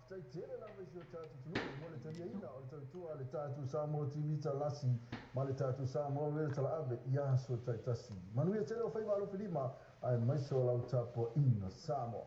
Faafetai tele lava i si o tatou atunuu mo le taliaina o le tautua a le tatou Samoa TV Talasi ma le tatou Samoa Radio Talaave i aso taitasi. Manuia tele o faiva alofilima aemaise o lau tapuaiga Samoa.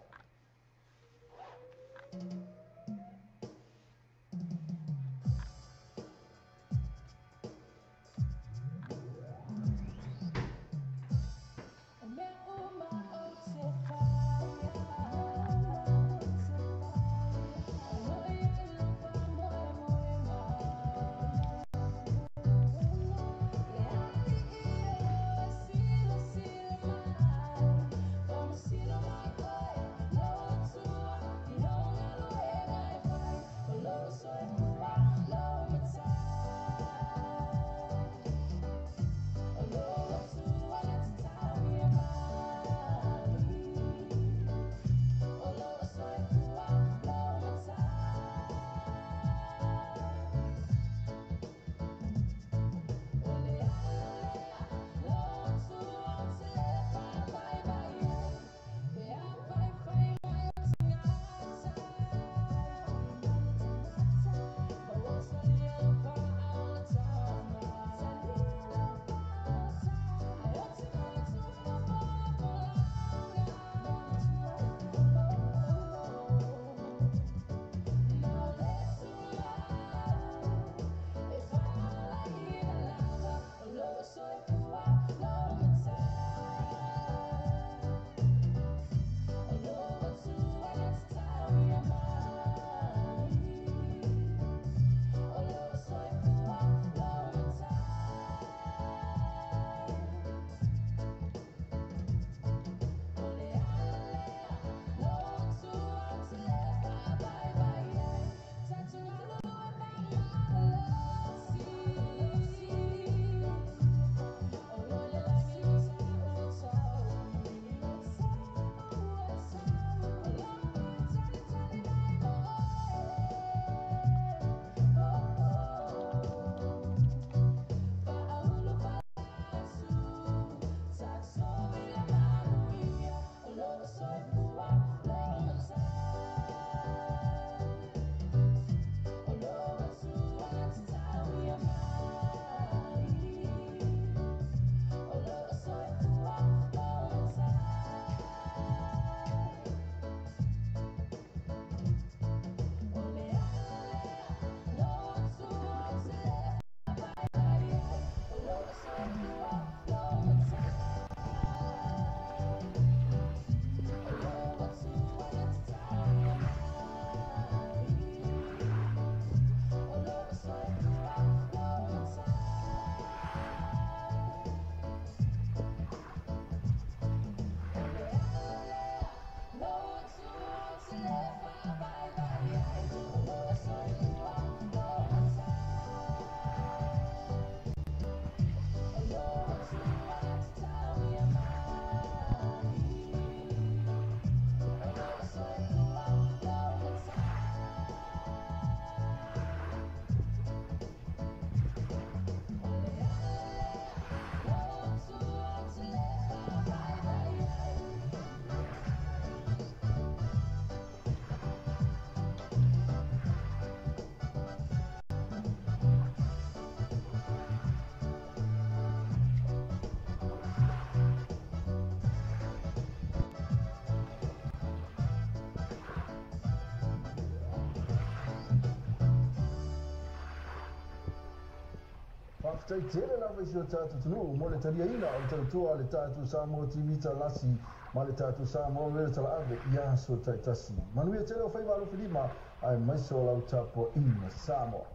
Faafetai tele lava i si o tatou atunuu mo le taliaina o le tautua a le tatou Samoa TV Talasi ma le tatou Samoa Radio Talaave i aso taitasi. Manuia tele o faiva alofilima aemaise o lau tapuaiga Samoa.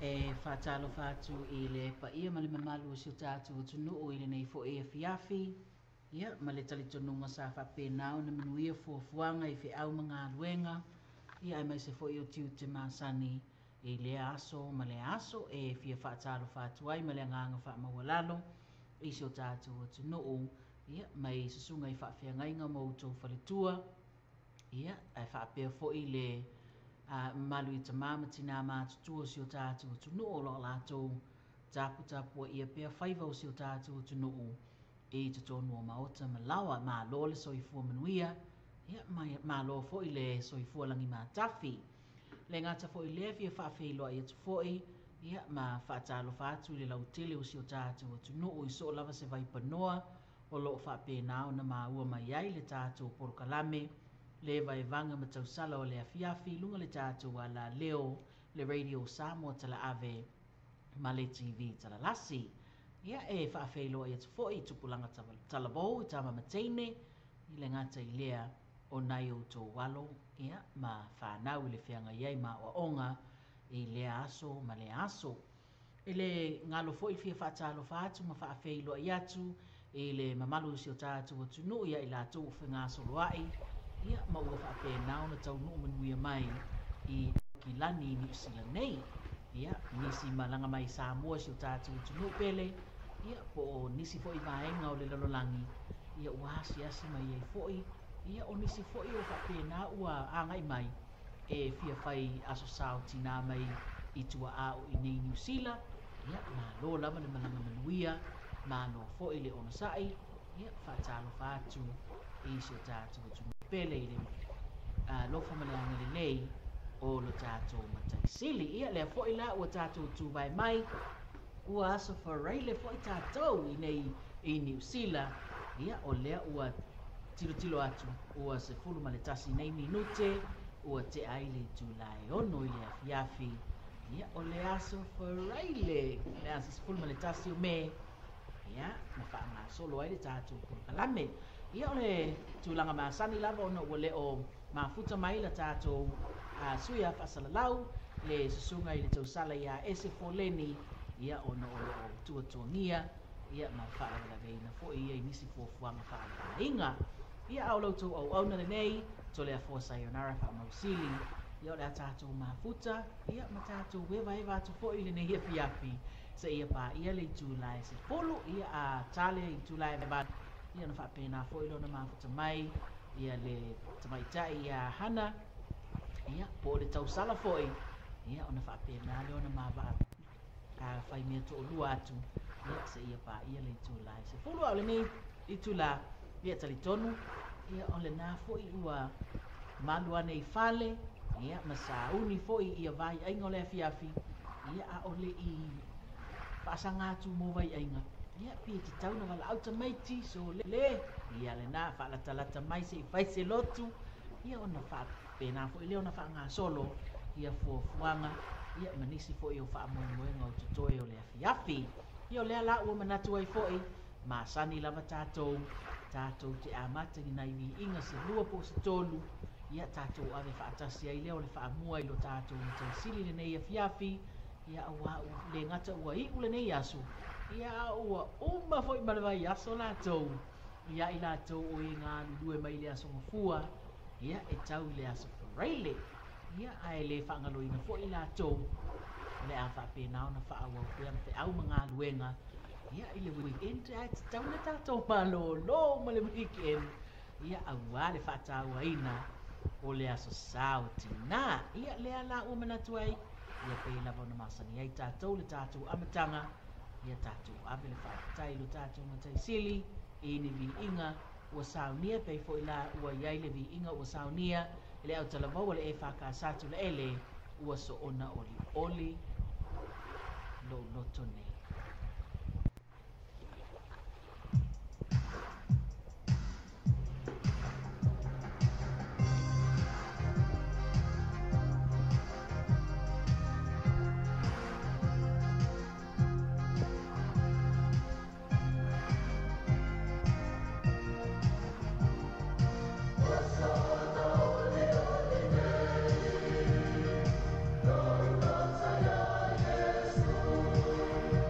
E faatalofa atu i le paia ma le mamalu o si o tatou atunuu i lenei foi afiafi, ia, ma le talitonuga sa faapena ona manuia fuafuaga i feau ma galuega, ia, aemaise foi o tiute masani i lea aso ma lea aso. E fia faatalofa atu ai ma le agaga faamaualalo i si o tatou atunuu, ia, mai susuga i faafeagaiga ma outou faletua, ia, ae faapea foi le mamalu i tama ma tinā matutua o si o tatou atunuu o lo o latou taputapuaia pea faiva o si o tatou atunuu i totonu o maota ma laoa. Malo le soifua manuia, Ia, malo foi le soifua lagimatafi. Le gata foi lea fia faafeiloai atu foi, ia, ma faatalofa atu i le lautele o si o tatou atunuu i soo lava se vaipanoa o loo faapena ona maua mai ai le tatou polokalame le vaevaga ma tausala o le afiafi i luga le tatou alaleo le Radio Samoa Talaave ma le TV Talalasi. Ia, e faafeiloai atu foi i tupulaga talavou i tama ma teine i le gata i lea o nai outou alo, ia, ma whanau i le feagai ai ma aoaoga i lea aso ma lea aso. E le galo foi fia faatalofa atu ma faafeiloai atu i le mamalu o si o tatou atunuu ia i latou ua fegasoloai, ia, ma ua faapena ona taunuu manuia mai i Kilani i Niu Sila nei. Ia, nisi malaga mai Samoa si o tatou atunuu pele, ia, po o nisi foi vaega o le lalolagi, ia, ua asiasi mai ai foi, ia, o nisi foi o faapena ua agai mai e fia fai aso sao tina mai i tuaau i nei Niu Sila. Ia, malo lava le malaga manuia, malo foi le onosai, ia, faatalofa atu i si o tatou atunuu pele i le alofa ma le agalelei o lo tatou mataisili. Ia, lea foi la ua tatou tuvae mai, ua aso faraile foi tatou i nei i Niu Sila. Ia, o lea ua tilotilo atu ua 11 nei minute ua tea ai le itula e 6 i le afiafi. Ia, o le aso faraile, le aso 11 o Me, ia, na faagasolo ai le tatou polokalame. Ia, o le tulaga masani lava ona ua leo mafuta mai la tatou sui a faasalalau le susuga i le tausala ia Ese Foleni, ia, ona o loo tuatuagia, ia, ma faalavelaveina foi ia i nisi fuafuaga faaleaiga. Ia, a o loutou auauna lenei Toleafoa Sayonara Faamausili. Ia, o le a tatou mafuta, ia, ma tatou evaeva atu foi i lenei afiafi seia paia le itula e 10, ia, a tale itula e 8, ia, ona faapena foi lona mafuta mai ia le tamaitai ia Hana, ia, po o le tausala foi, ia, ona faapena lea ona mavaa a fai mea toalua atu, ia, seia paia le itula e 10. A o lenei itula, ia, talitonu, ia, o lena foi ua malu ane i fale, ia, ma sauni foi ia vai aiga o le afiafi, ia, a o le i faasaga atu mo vai aiga, ia, pe tatau na valaau tamaiti so le, ia, lena faalatalata mai se i fai se lotu, ia, ona faapena foi lea ona faagasolo ia fuafuaga, ia, ma nisi foi o faamoemoega o totoe o le afiafi. Ia, o lea la ua manatu ai foi masani lava tatou te amata ni nai viiga se 2 po o se 3, ia, tatou ave faatasi ai lea o le faamua i lo tatou mataisili lenei afiafi. Ia, auā le gata ua iu lenei aso, ia, a ua uma foi ma le vaiaso latou, ia, i latou o e galulue mai le aso Gafua, ia, e tau i le aso Faraile. Ia, ae le faagaloina foi latou o le a faapena ona faaauau pea feau ma galuega, ia, i le weekend, ae tatau na tatou malōlō ma le weekend, ia, auā le faatauaina o le aso sao tinā. Ia, lea la ua manatu ai, ia, pei lava ona masani ai tatou le tatou amataga, ia, tatou ave le faafetai i lo tatou mataisili i ni viiga ua saunia, pei foi la ua iai le viiga ua saunia e le autalavou a le EFKS Tulaele ua soona olioli lou loto nei. Yes.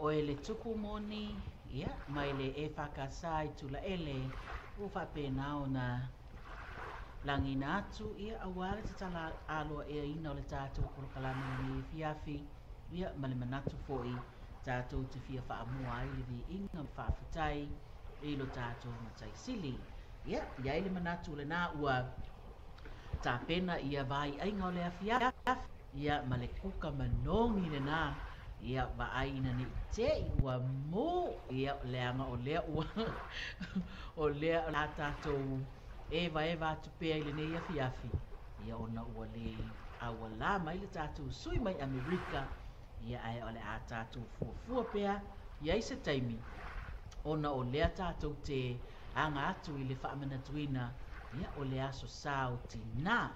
oe le tupu moni, ia, mai le EFKS i Tulaele, ua faapena ona lagiina atu, ia, aua le tatala aloa'iaina o le tatou polokalame lenei afiafi, ia, ma le manatu fo'i tatou te fia fa'amua ai le vi'iga ma fa'afetai i lo tatou mataisili. Ia, iai le manatu lenā ua tapena ia vai'aiga o le afiafi, ia, ma le kuka manogi lenā, ia, vaai ina nei te'i ua mū, ia, leaga o lea ua o lea o le a tatou evaeva atu pea i lenei afiafi, ia, ona ua lē aualā mai le tatou sui mai Amerika, ia, ae o le a tatou fuafua pea iai se taimi ona o lea tatou te aga atu i le faamanatuina, ia, o le aso sa o tinā.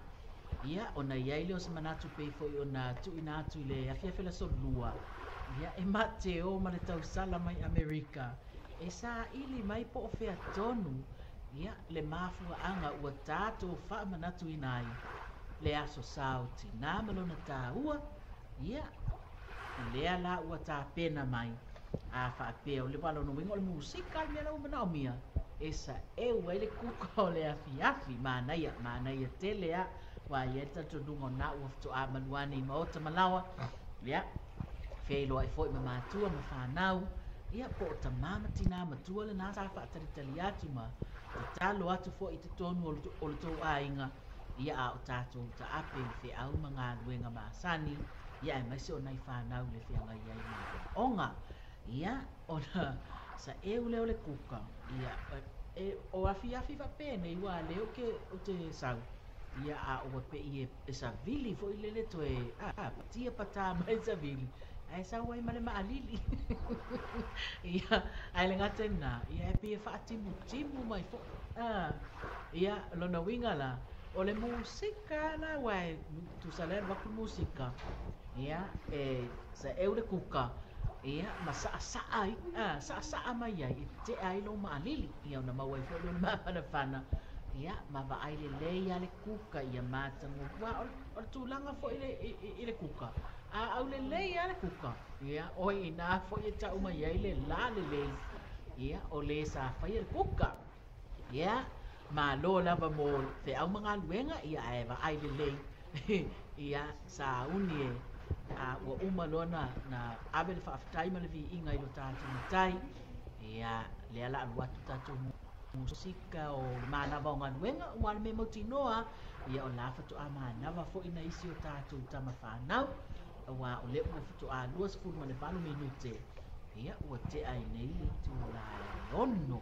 Ia, ona iai lea o se manatu pei foi ona tuuina atu i le afiafi le aso lua, ia, e mate o ma le tausala mai Amerika e saili mai po o fea tonu, ia, le mafuaaga ua tatou faamanatuina ai le aso sa o tinā ma lona tāua. Ia, lea la ua tapena mai a faapea o le lona uiga o le musika le mea la ua manaomia e sa'eu ai le kuka o le afiafi. Manaia, manaia tele a ua iai le talitonuga o na ua feto'a maluane i maota malaoa, ia, feiloa'i foi ma matua ma fanau, ia, po o tamā ma tinā matua lenā sa fa'atalitali atu ma tatalo atu fo'i i totonu o le tou aiga, ia, a o tatou ta'ape i fe'au ma galuega masani, ia, aemaise o nai fanau le feagai ai ma a'oa'oga. Ia, ona sa'eu lea o le kuka, ia, e o afiafi fa'apenei ua lē o te sau, ia, a ua pe'i e savili fo'i lele toe a patia patā mai savili ae sau ai ma le ma'alili, ia, ae le gata i ia, e pei e fa'atimutimu mai fo'i a. Ia, lona uiga la o le musika la ua e tusa lea alu atu le musika, ia, e sa'eu le kuka, ia, ma sa'asa'a ai a sa'asa'a mai ai e te'a ai lou ma'alili, ia, ona maua ai fo'i lea o le mafanafana, ia, ma vaai lelei a le kuka, ia matago ua o le tulaga fo'i le i le kuka a aulelei a le kuka, ia, o i'inā fo'i e ta'u mai ai le lā lelei, ia, o lē sa faia le kuka. Ia, malo lava mo fe'au ma galuega, ia, ae vaai lelei, ia, sauni e a ua uma loa na ave le fa'afetai ma le vi'iga i lo tatou matai. Ia, lea la alu atu tatou musika o le manava o galuega ua le mea mautinoa, ia, o la fato'a manava fo'i na isi o tatou tama fanau auā o lea ua fato'a 28 minute, ia, ua te'a ai nei le itulā e 6,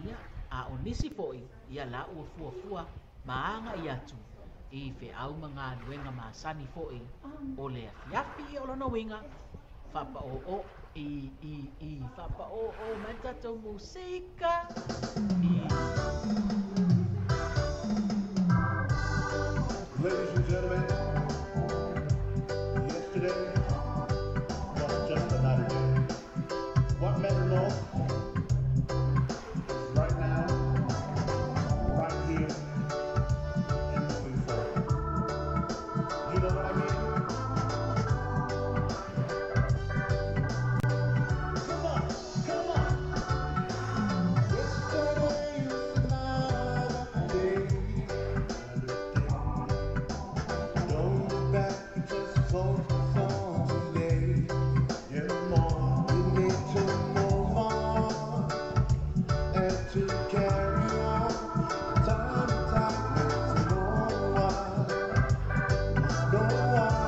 ia, a o nisi fo'i, ia, la ua fuafua ma aga'i atu i fe'au ma galuega masani fo'i o le afiafi. Ia, o lona uiga fa'apa'ō'ō i i i fa'apa'ō'ō mai tatou musika i. Ladies and gentlemen, yesterday was just another day. What matters most is right now, right here, and moving forward. You know what I mean? Come on, come on. Yesterday was another day. Another day. Don't look back, just focus on today. Yeah, more. We need to move on and to carry on. Time to time, it's no one, no one.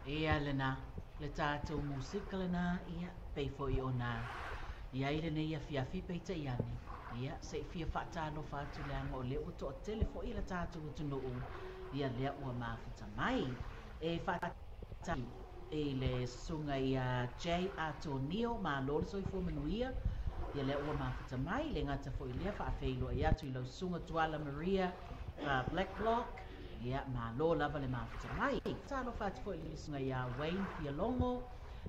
Ia lena, le tatou musika lena, ia, pei foi ona i ai lenei afiafi peitai ane, ia, se i fia faatalofa atu leaga o lea ua toatele foi le tatou atunuu, ia lea ua mafuta mai. E faatalofa i le susuga ia J. Atonio, malo le soifua manuia, ia lea ua mafuta mai, le gata foi lea faafeiloai atu i lau susuga Tuala Maria Blacklock, ia malo lava le mafuta mai. Talofa atu foi i le susuga ia Wayne Fialongo,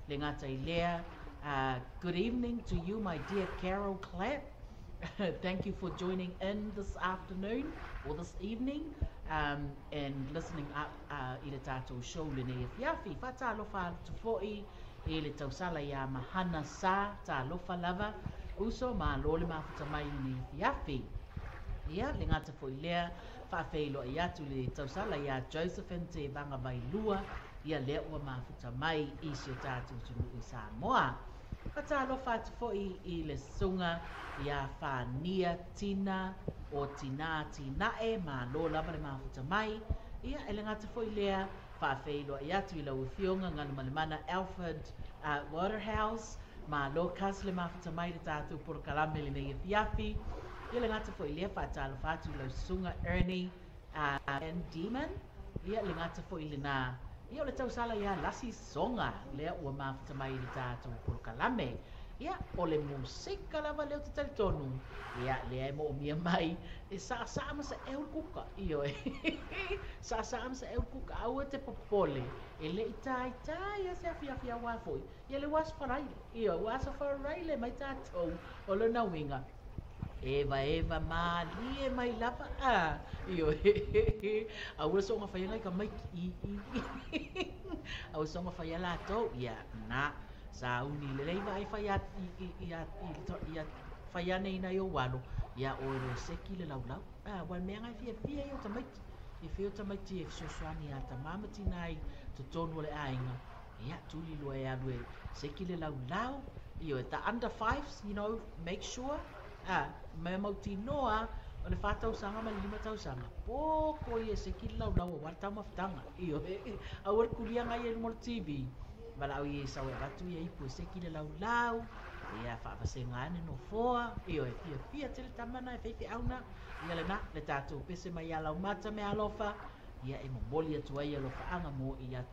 le gata i lea, good evening to you my dear Carol Clapp. Thank you for joining in this afternoon or this evening and listening up i le tatou show lenei afiafi. Faatalofa atu foi i le tausala ia Mahana Sa, talofa lava, uso, malo le mafuta mai lenei afiafi. Ia, le gata foi lea, faafeiloai atu le tausala ia Josephine Te Vagavailua, ia lea ua mafuta mai i si o tatou atunuu i Samoa. Faatalofa atu foi i le susuga ia Fania Tina o Tina Tinae, malo lava le mafuta mai. Ia, e le gata foi lea, faafeiloai atu i lau afioga Galumalemana Alfred Waterhouse, malo kasi le mafuta mai le tatou polokalame lenei afiafi. Ia le gata foi lea, faatalofa atu i lau susuga Ernie and Demon, ia le gata foi lena, ia o le tausala ia Lasi Soga, lea ua mafuta mai le tatou polokalame. Ia, o le musika lava lea o te talitonu, ia, lea e moomia mai, e saasaa ma sa eu kuka, ioe, saasaa ma sa eu kuka, aua te popole, e le i taitai a se afiafi auā foi, ia le ua aso faraile, ioe, ua aso faraile mai tatou, o lona uiga, eva eva malie mai lava, a, ioe, aua soga faiaga i ka maiki, i, i, aua soga faia latou, ia, na, sauni lelei vaai fai a i i i i fai ane ina i ou alo, ia oe loa e seki le laulau. A, ua le mea ngai fiafia ia o tamaiti. E fia o tamaiti e fesoasoani ia tamā ma tinā i totonu o le aiga. Ia, tuli loa e alu e seki le laulau. Ioe, the under fives, you know, make sure, a, mea mautinoa, o le 4 tausaga ma le 5 tausaga, poko ia e seki le laulau aua le taumafataga. Ioe, aua le kuliaga ia i luma o le TV. Valaau ia i sau e avatu ia ipu e seki le laulau, ia faavasega ane nofoa, ioe, fiafia tele tama na e faifeau na. Ia lena, le tatou pese mai ia laumata me alofa, ia e momoli atu ai alofaaga mo ia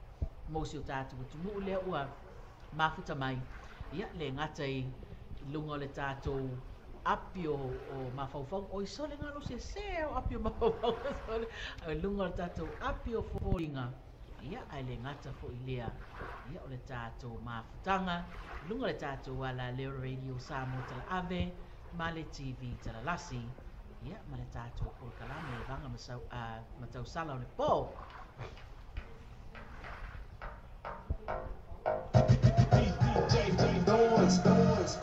mo si o tatou atunuu lea ua mafuta mai. Ia le gata i luga o le tatou api o mafaufauga, oi sole galo sese o api o mafaufauga sole, ai luga o le tatou api o foliga. Ia, ae le gata foi lea, ia o le tatou mafutaga, luga o le tatou ala leo radio Samoa Talaave, ma le TV Talalasi, ia ma le tatou polokalame e vaga ma tausala o le po. DJ Noise, Noise.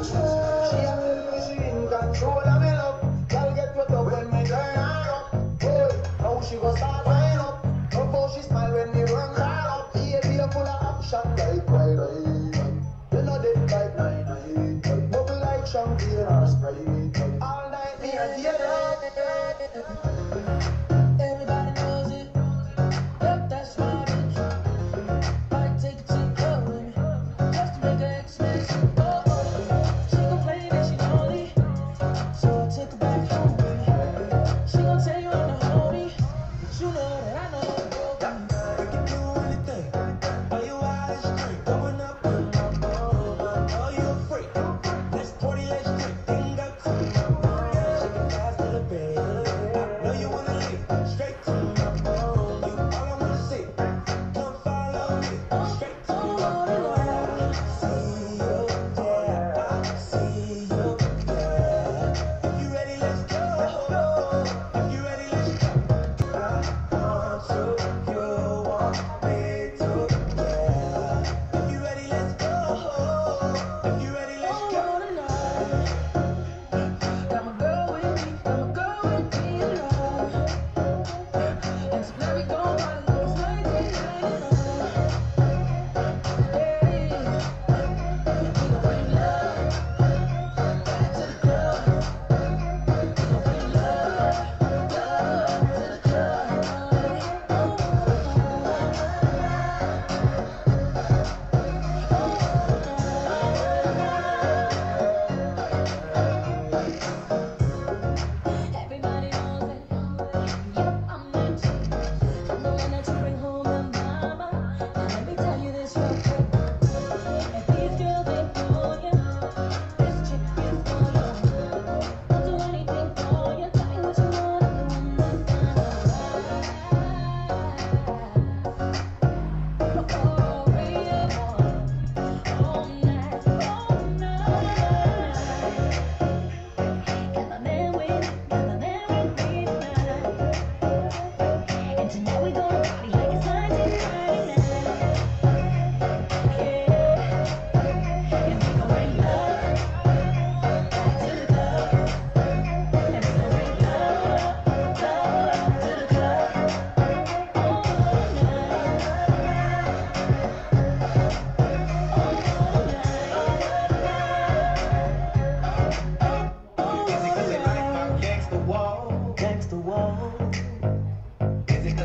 She a tell me she in control of me love. Girl get wet up when me turn her up. Hey, now she go start wind up. Love how she smile when me work her up. Baby, you full of action like right, right. You know them like 9, 9. Bubble like champagne or Sprite. All night me a tear up. Everybody knows it. Yep, that's my bitch. Might take a to the club with me just to make her ex mad. Oh, oh, she complained that she lonely, so I took her back home with me. She gon' tell you I'm the homie, but you know that I know the broken. I can do anything. Are you out of street? Going up in my phone. I know you a freak. Let's party, let's drink. Then go to my phone. Shake it fast to the bed. I know you wanna leave. Straight to my phone. You all I wanna see. Come follow me. Straight to my phone. See you, yeah. I see you, yeah. If you ready, let's go. If you ready, let's go. I want you, you want me to, yeah. If you ready, let's go. If you ready, let's Oh, go. what a night. Got my girl with me, got my girl with me alive. And tonight we gon' party like it's 1999. Hey, we gon' bring love back to the club. We gon' bring love, love to the club.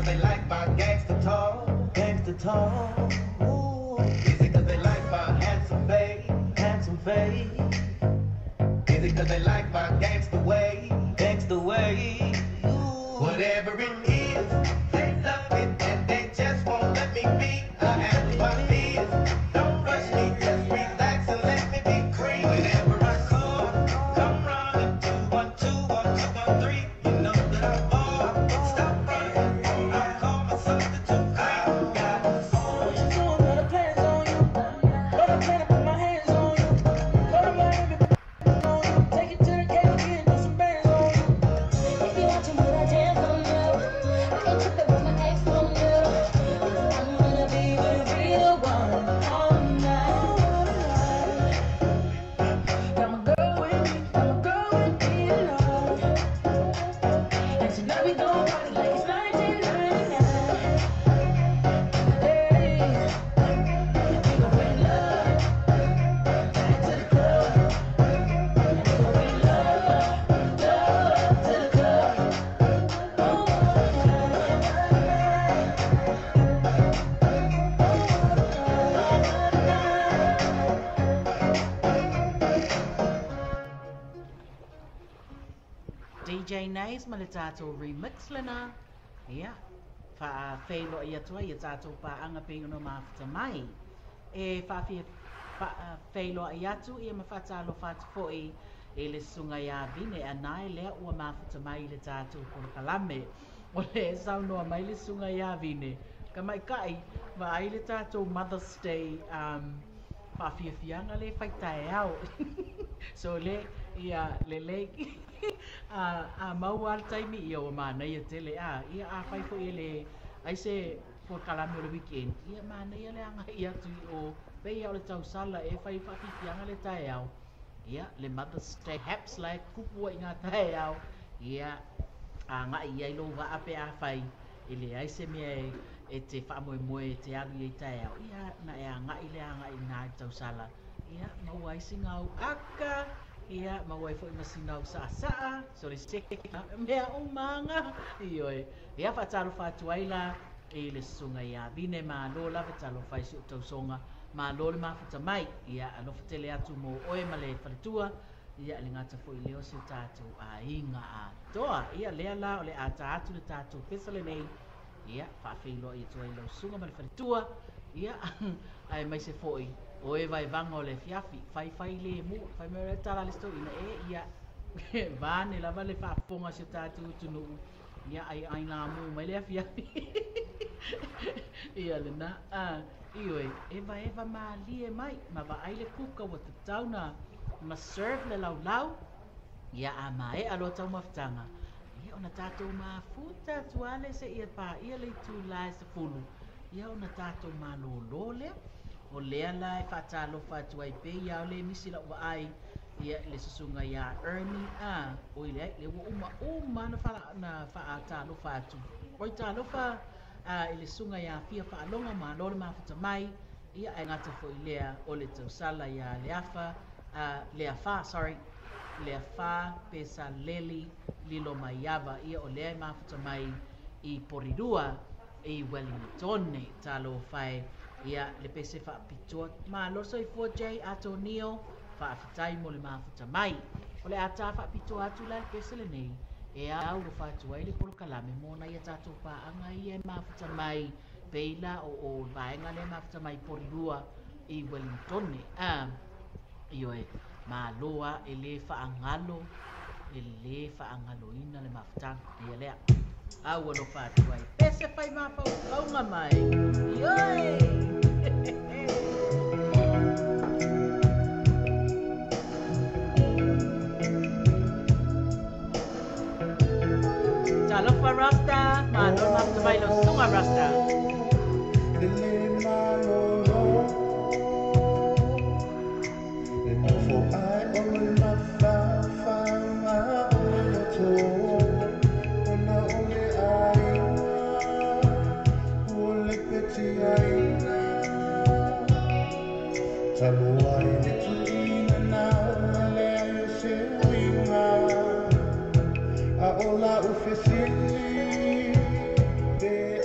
'Cause they like my gangster talk? Gangster talk. Ooh. Is it 'cause they like my handsome face? Handsome face. Is it 'cause they like my gangster way? Gangster way. Ooh. Whatever it is, they love it and they just won't let me be. I have my fears. Don't rush me, just relax and let me be free. Whenever I call, come running. 2 1 2 1 2 1 3. You know that I fall. Stop running. I call my substitute. I got What you doing? Got a plans on you. But I plan to put my hands on you. Go to Miami, on you. Take it to the Caribbean, do some bands on you. If you watching, put a dance on you. I ain't tripping with my ex on you. 'Cause I'm gonna be with a real one all night. Got my girl with me, got my girl with me alone. And tonight we gon' party like it's 1999. Hey, we gon' bring love back to the club. And we gon' bring love, love to the club. Oh, DJ Nays ma le tātou remix lena. Ia, whaawheiloa i atua i a tātou pāanga pe ono mafuta mai. E whaawheiloa i atu ia ma whatalo whatu e le sunga ia vine a nai lea ua mafuta mai le tātou porokalame. O le saunoa mai le sunga ia vine. Ka mai kai, wa ai le tātou Mother's Day whaafiafianga le whaitae au. So le, ia le le, a maua le taimi ia o mana ia tele a ia a whai fo i le ai se porokalame o le weekend ia mana ia le anga ia tui o pei o le tausala e whai whaafiafianga le tae au. Ia le Mother's Day haps lai kupua i ngā tae au. Ia a ngai ia i lo wa ape a whai e le ai se mea e te whaamoemoe e te alu i tae au. Ia na e a ngai le a ngai nā i tausala. Ia maua ai singau aka. Ia maua ai foi masinau saa saa. So le seke mea umanga. Ioe. Ia whatalo whatu la e le sunga ia vine ma lo la whatalo whai si o tausonga. Ma lo le mafuta mai. Ia alofa tele atu mo oe ma le whaletua. Ia le ngata foi leo se tātou a inga a toa. Ia lea la o le ata atu le tātou pesa le nei. Ia whaawheiloa i tua i lau sunga ma le whaletua. Ia ai mai se foi. O e vai vanga o le fiafi. Whai whai le mu. Whai mea le tala le sto ina e ia. Vane lava le whaafonga se tātou tunu. Ia ai ai ngā mu mai le fiafi. Ia le na. Ioe, eva eva malie mai. Ma va ai le kuka wa te tauna. Ma serve le lau lau. Ia a mae aloa tau mafutanga. Ia ona tātou mafuta tuale se ia pā ia le tu lai se fulu. Ia ona tātou malolo lea. O lea la e whaatalofa atu ai pe ia o le misi lau wa ai. Ia le susunga ia Ernie a. O ile ai le ua uma uma na whaatalofa atu. Oi talofa i le sunga ia fia whaalonga ma lore mafuta mai. Ia ai ngata fo i lea o le tausala ia leafa. Leafa, sorry. Leafa pesa leli lilo maiava. Ia o lea mafuta mai i Porirua i Wellington. Talo whai ia le pese whaapitua. Ma loso i 4J Antonio whaawhitai mo le mafuta mai. O le ata whaapitua atu la le pese le nei. E au lo whaatua i le porokalame mōna ia tātou pāanga ia e mafuta mai. Peila o vaenga le mafuta mai Porirua i Wellington. Ioe, maloa e le whaangalo, e le whaangalo ina le mafutanga. Ia lea, au alo whaatua i pese whai mawhau kaunga mai. Ioe! Talofa Rasta, malo mafuta mai lo sunga Rasta. Ola ufesili te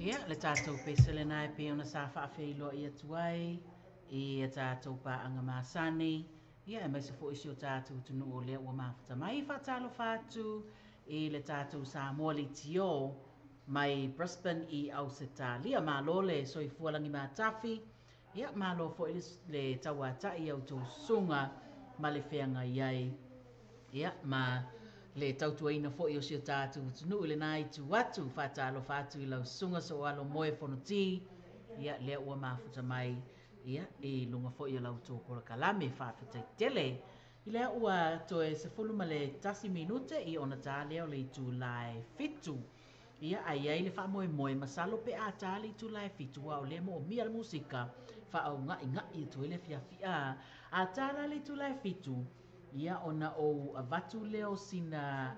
Ia, le tatou pese lena e pei ona sa faafeiloai atu ai i a tatou paaga masani, ia aemaise foi si o tatou atunuu o lea ua mafuta mai. Faatalofa atu i le tatou Samoa Leitio mai Brisbane i Ausetalia. Malo le soifua lagi matafi, ia malo foi le tauatai i a outou susuga ma le feagai ai. Ia, ma le tautuaina foi o si o tatou atunuu i lena itu atu. Faatalofa atu i lau susuga Soalo Moe Fonoti, ia, lea ua mafuta mai, ia, i luga foi o la outou polokalame. Faafetai tele. I lea ua toe 11 minute i ona ta lea o le itula e 7. Ia, ae i ai le faamoemoe, masalo pe a ta le itula e 7, aua o lea e moomia le musika, faaauga'iga'i atu ai le afiafi. A, a ta la le itula e 7, ia ona ou avatu lea o sina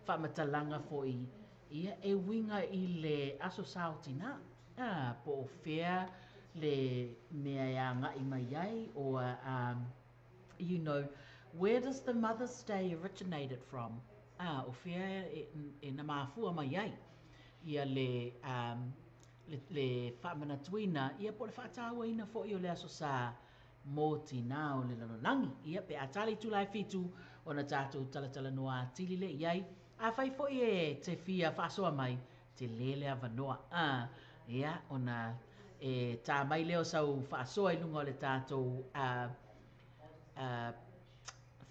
faamatalaga foi, ia, e uiga i le Aso Sa o Tinā, a, po o fea le mea e aga'i mai ai, or where does the Mother's Day originated from? A, o fea e na mafua mai ai ia le faamanatuina, ia po o le faatauaina foi o le Aso Sa mo Tinā o le lalolagi. Ia, pe a ta le itula e 7, ona tatou talatalanoa atili lea i ai. Afai foi e te fia faasoa mai, tele le avanoa. A, ia, ona e tā mai lea o sau faasoa i luga o le tatou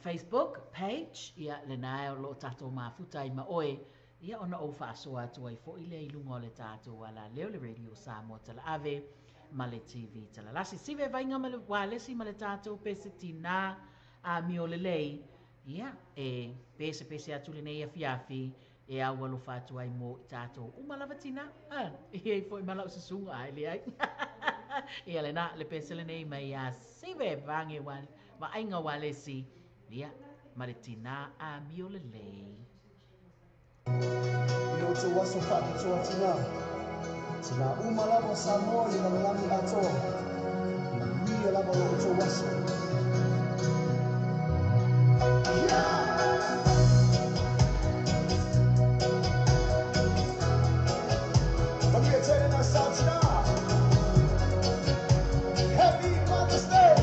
Facebook page, ia, lena o loo tatou mafuta ai ma oe, ia ona ou faasoa atu ai foi lea i luga o le tatou alaleo, le Radio Samoa Talaave ma le TV Talalasi. Sive Vaiga ma le Walesi ma le tatou pese tinā amio lelei, ia, e pesepese atu lenei afiafi e au alofa atu ai mo i tatou uma lava tinā. Ah, e i ai foi ma lau susuga, ai leai. Ia lena, le pese lenei mai ia Sive Vange Vaaiga Walesi, ia, ma le tinā amio lelei. I lo outou aso faapitoa tinā, tinā uma lava o Samoa i le lalolagi atoa, manuia lava lo outou aso. Yeah! Manuia tele na sao tinā. Happy Mother's Day!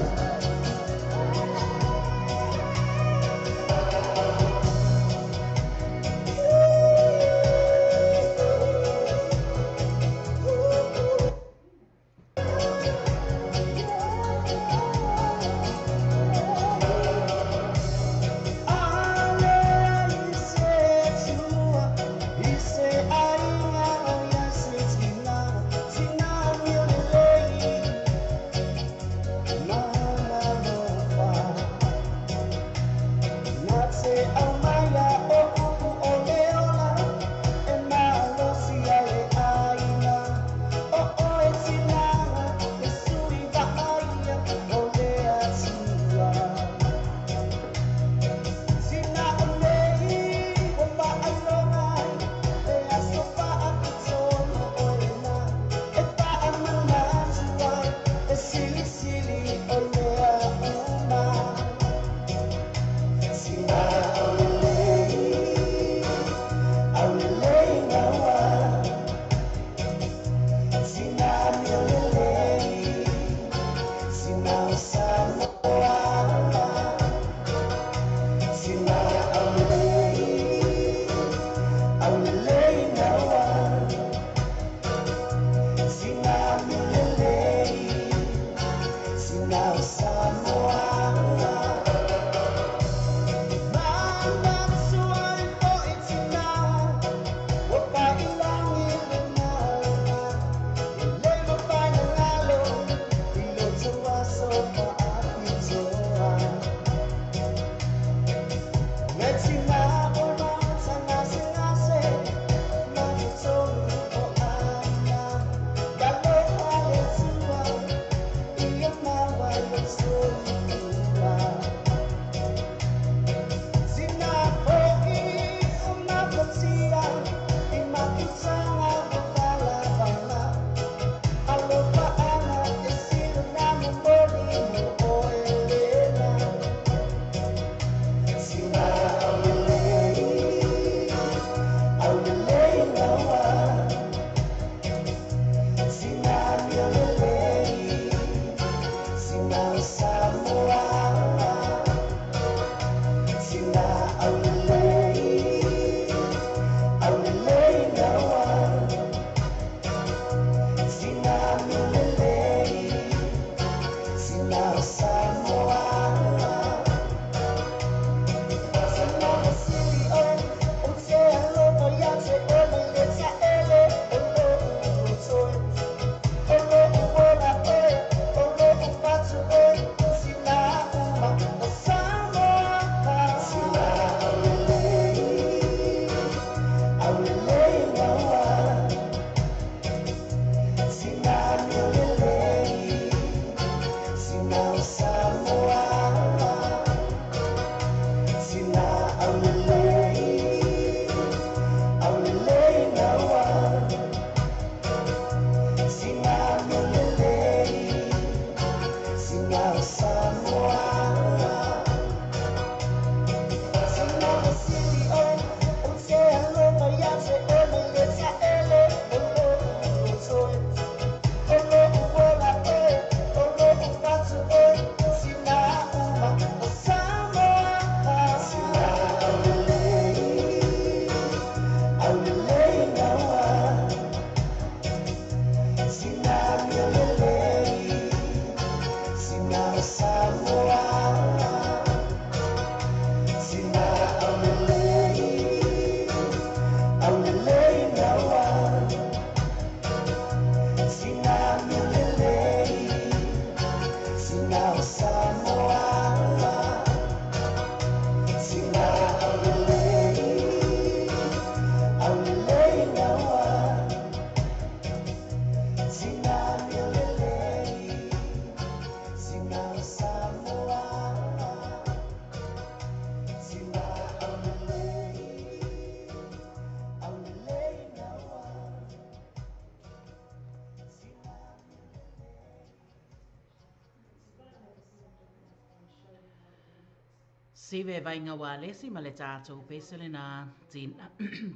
Sive vaiga ua alesi ma le tatou pese lenā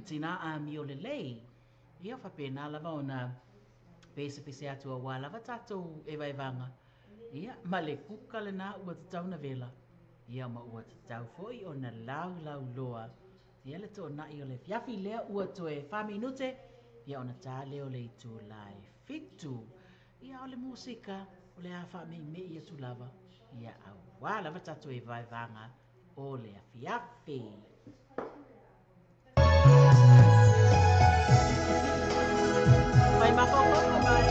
tinā amio lelei. Ia faapena lava ona pesepese atu auā lava tatou evaevaga. Ia ma le kuka lenā ua tatau ona vela. Ia ma ua tatau foi ona laulauloa. Ia le toonai o le afiafi lea ua toe fa minute ia ona ta lea o le itula e 7. Ia o le musika o le a faameimei atu lava. Ia auā lava tatou evaevaga o le afiafi. Mai mafaufauga mai.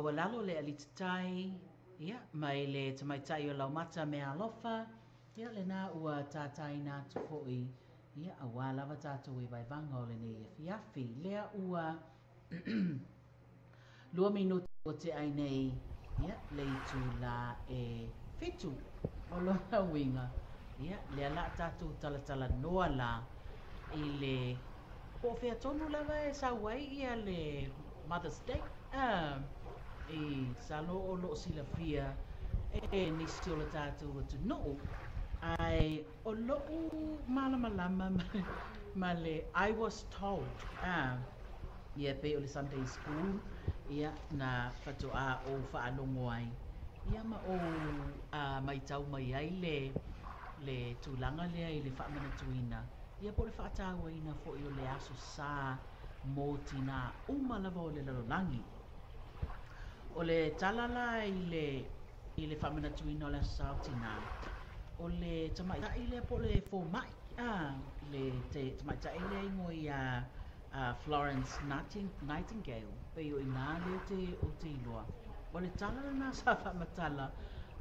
maualalo le alititai, ia, mai le tamaitai o Laumata Meaalofa, ia, lena ua tātāina atu foi, ia, aua lava tatou i vaevaga o lenei afiafi. Lea ua 2 minute ua tea ai nei, ia, le itulā e 7 o lona uiga, ia, lea la a tatou talatalanoa la i le Po o fea tonu lava e sau ai ia le Mother's Day? I masalo o lo o silafia e nisi o le tatou atunuu, ae o lo'u malamalama ma le I was told, ia e pei o le Sunday School ia na faatoa ou faalogo ai ia ma ou maitau mai ai le tulaga lea i le faamanatuina Ia po o le faatauaina foi o le Aso Sa mo tinā uma lava o le lalolagi. O le tala la i le i le faamanatuina o le Aso Sa o Tinā, o le tamaitai lea po o le fomai, a, le tamaitai lea e igoa ia Florence Nightingale, pei o i ina lea ou te iloa. O le tala lena sa faamatala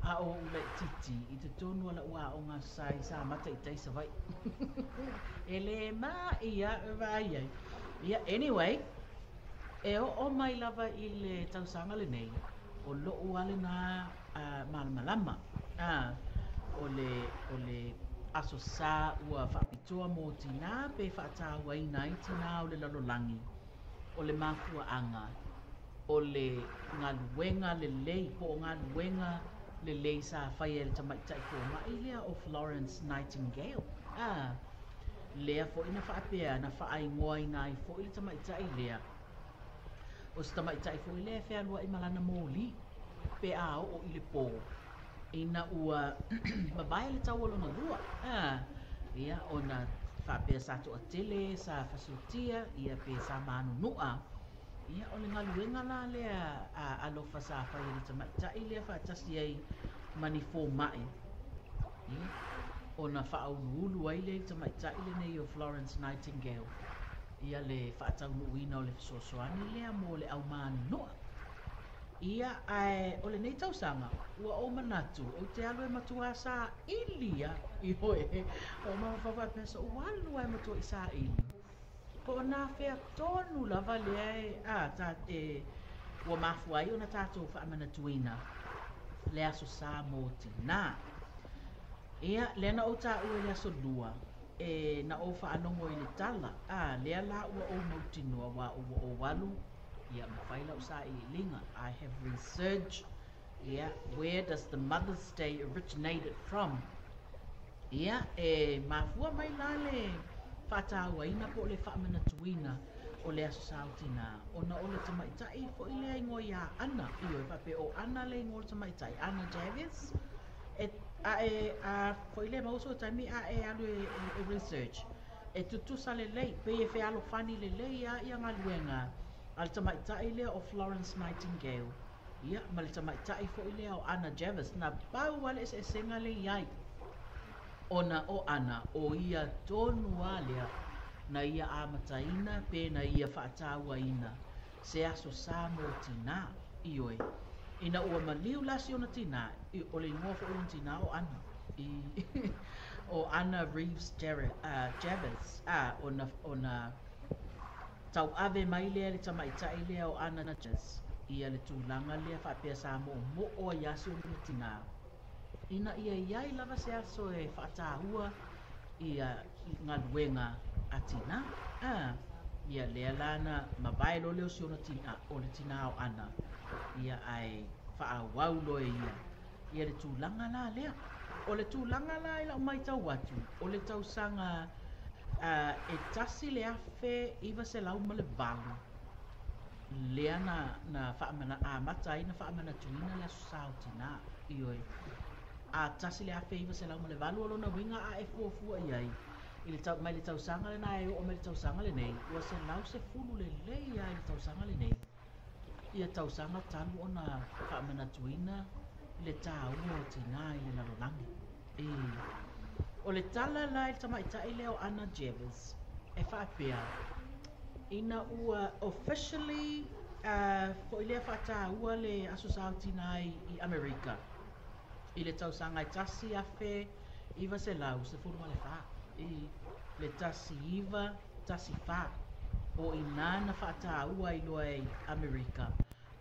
a o ou laitiiti i totonu o lau aoga sa i Samata i tai Savaii. E le maʻi a e vaai ai. Ia, anyway, e oo mai lava i le tausaga lenei, o loʻu lava lena malamalama, o le, o le Aso Sa ua faapitoa mo tinā pe faatauaina ai tinā o le lalolagi, o le mafuaaga o le galuega lelei po o galuega lelei sa faia e le tamaitai fomai lea o Florence Nightingale. A, lea foi na faapea na faaigoaina ai foi le tamaitai lea, o se tamaitai foi lea e fealuai ma lana moli pe a oo i le pō ina ua mavae le taua lona lua. A, ia, ona faapea sa toatele sa fasiotia, ia pe sa manunu'a. Ia, o le galuega la lea a alofa sa fai e le tamaitai lea faatasi ai ma ni fomai, ia, ona faauluulu ai lea i le tamaitai lenei o Florence Nightingale, ia le faataunuuina o le fesoasoani lea mo le aumanunu'a. Ia, ae o lenei tausaga, ua ou manatu ou te alu e matuā saili a, ioe, ua mafaufau faapea, so'u alu lava e matua'i saili. Po o na fea tonu lava lea e, a, ta, e, ua mafua ai ona tatou faamanatuina le Aso Sa mo Tinā. Ia, lea na ou taua i le Aso Lua, e, na ou faalogo i le tala, a, lea la ua ou mautinoa aua ua ou alu, ia, ma fai lau sailiiliga, I have research, ia, where does the Mother's Day originated from? Ia, e mafua mai la le faatauaina po o le faamanatuina o le Aso Sa o Tinā, ona o le tamaitai foi lea igoa iā Ana, ioe, faapea o Ana le igoa o le tamaitai, Ana Jarvis, e, a e, a foi lea maua sou taimi a e alu e, e research, e tutusa lelei, pei e fealofani lelei lava ia galuega a le tamaitai lea o Florence Nightingale, ia, ma le tamaitai foi lea o Ana Jarvis, na pau lava le eseesega lea i ai. Ona o Ana, ʻo ia tonu lava lea na ia amataina pe na ia faatauaina se aso sa mo tinā, ioe, ina ua maliu la si ona tinā, o le igoa foi o lona tinā o Ana, i, o Ana Reeves Javers, a, ona, ona tauave mai lea e le tamaitai lea o Ana Javers ia le tulaga lea faapea sa moomoo ai lava si ona tinā. Ina ia i ai lava se aso e faataua ia galuega a tinā, a, ia lea la na mavae loa lea o si ona tinā, o le tinā o Ana, ia ae faaauau loa e ia ia le tulaga la lea. O le tulaga la i lau maitau atu, o le tausaga e 1908 lea na na faamana amata ai na faamanatuina le Aso Sa o Tinā. Ioe. A 1908 o lona uiga a e fuafua i ai i le tau, mai le tausaga lena e oo mai le tausaga lenei, ua 110 lelei lava i le tausaga lenei ia tausaga talu ona faamanatuina le taua o tinā i le lalolagi. I. O le tala la i le tamaitai lea o Anna Jervis, e faapea, ina ua officially foi lea faataua le Aso Sa o Tinā i Amerika i le tausaga e 1914, i le 1914, o i ina na faataua ai loa e Amerika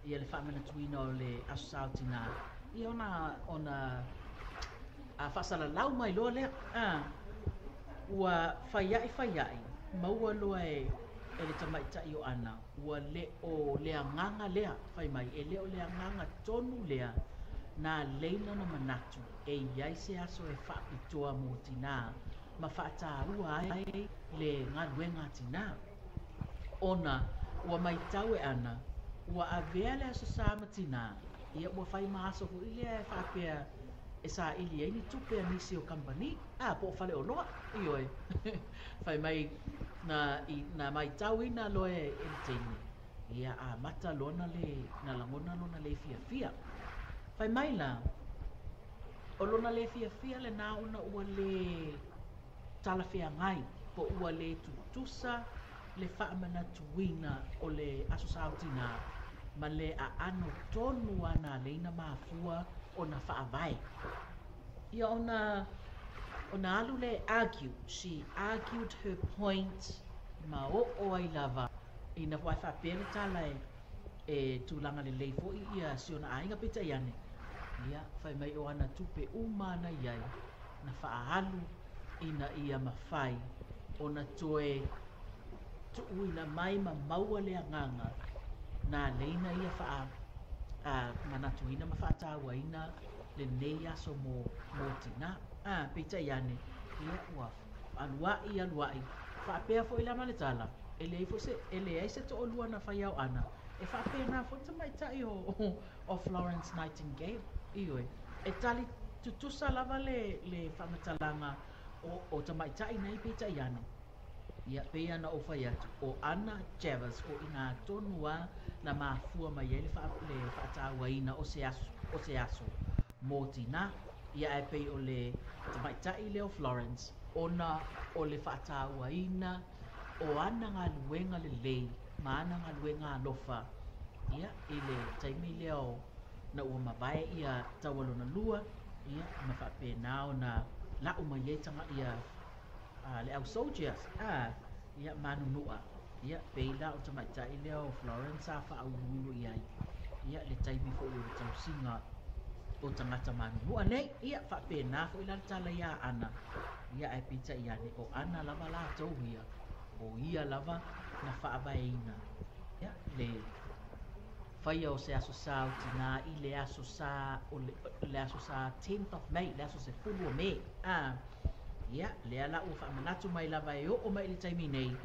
ia le faamanatuina o le Aso Sa o Tinā, ia ona faasalalau mai loa lea. Ua faia'i faia'i, maua loa e le tamaitai o Ana, ua le o le agaga lea, fai mai, e le o le agaga tonu lea, na leina na manatu, e iai se aso e faapitoa mo tinā, ma faataua ai le galuega a tinā. Ona ua maitau e Ana, ua avea le Aso Sa ma tinā, ia ua fai ma aso foi lea e faapea e saili ai ni tupe a nisi o kamupani, po o faleoloa, ioe. Fai mai na maitauina loa e le teine, ia amata lona le, na lagona lona le fiafia. Fai mai la, o lona le fiafia lenā ona ua le talafeagai, po ua le tutusa le faamanatuina o le Aso Sa o Tinā, ma le aano tonu a na leina mafua ona faavae. Ia ona alu le argue, she argued her point, ma oo ai lava, ina wai faapea le tala e tulaga lelei foi ia si ona aiga peitai ane. Ia, fai mai o ana tupe uma na iai, na faaalu ina ia mafai ona toe tuuina mai ma maua le agaga na leina ia manatuina ma faatauaina lenei aso mo tinā. Peitai ane, ia ua aluai aluai, faapea foi la ma le tala, e leai se to'olua na fai ao Ana, e faapena foi tamaitai o Florence Nightingale, ioe. E tali tutusa lava le faamatalaga o tamaitai nei peitai ane. Ia pei ana ou fai atu, o Anna Javers o ina tonu a na mafua mai ai le faatauaina o se aso mo tinā. Ia ae pei o le tamaitai lea o Florence, ona o le faatauaina o ana galuega lelei ma ana galuega alofa, ia i le taimi lea o na ua mavae ia taua lona lua, ia ma faapena ona lau mai ai ia le au soldiers, ia manunua, ia pei la o tamaitai lea o Florence sa faauluulu i ai, ia le taimi foi o le tausiga o tagata manunua nei, ia faapena foi la le tala ia Ana, ia ae peitai ane o Ana lava latou ia, o ia lava na faavaeina, ia le faia o se Aso Sa o Tinā i le Aso Sa o le Aso Sa 10th of May, le aso 10 o Me. Ia, lea la ua faamanatu mai lava e oo mai i le taimi nei.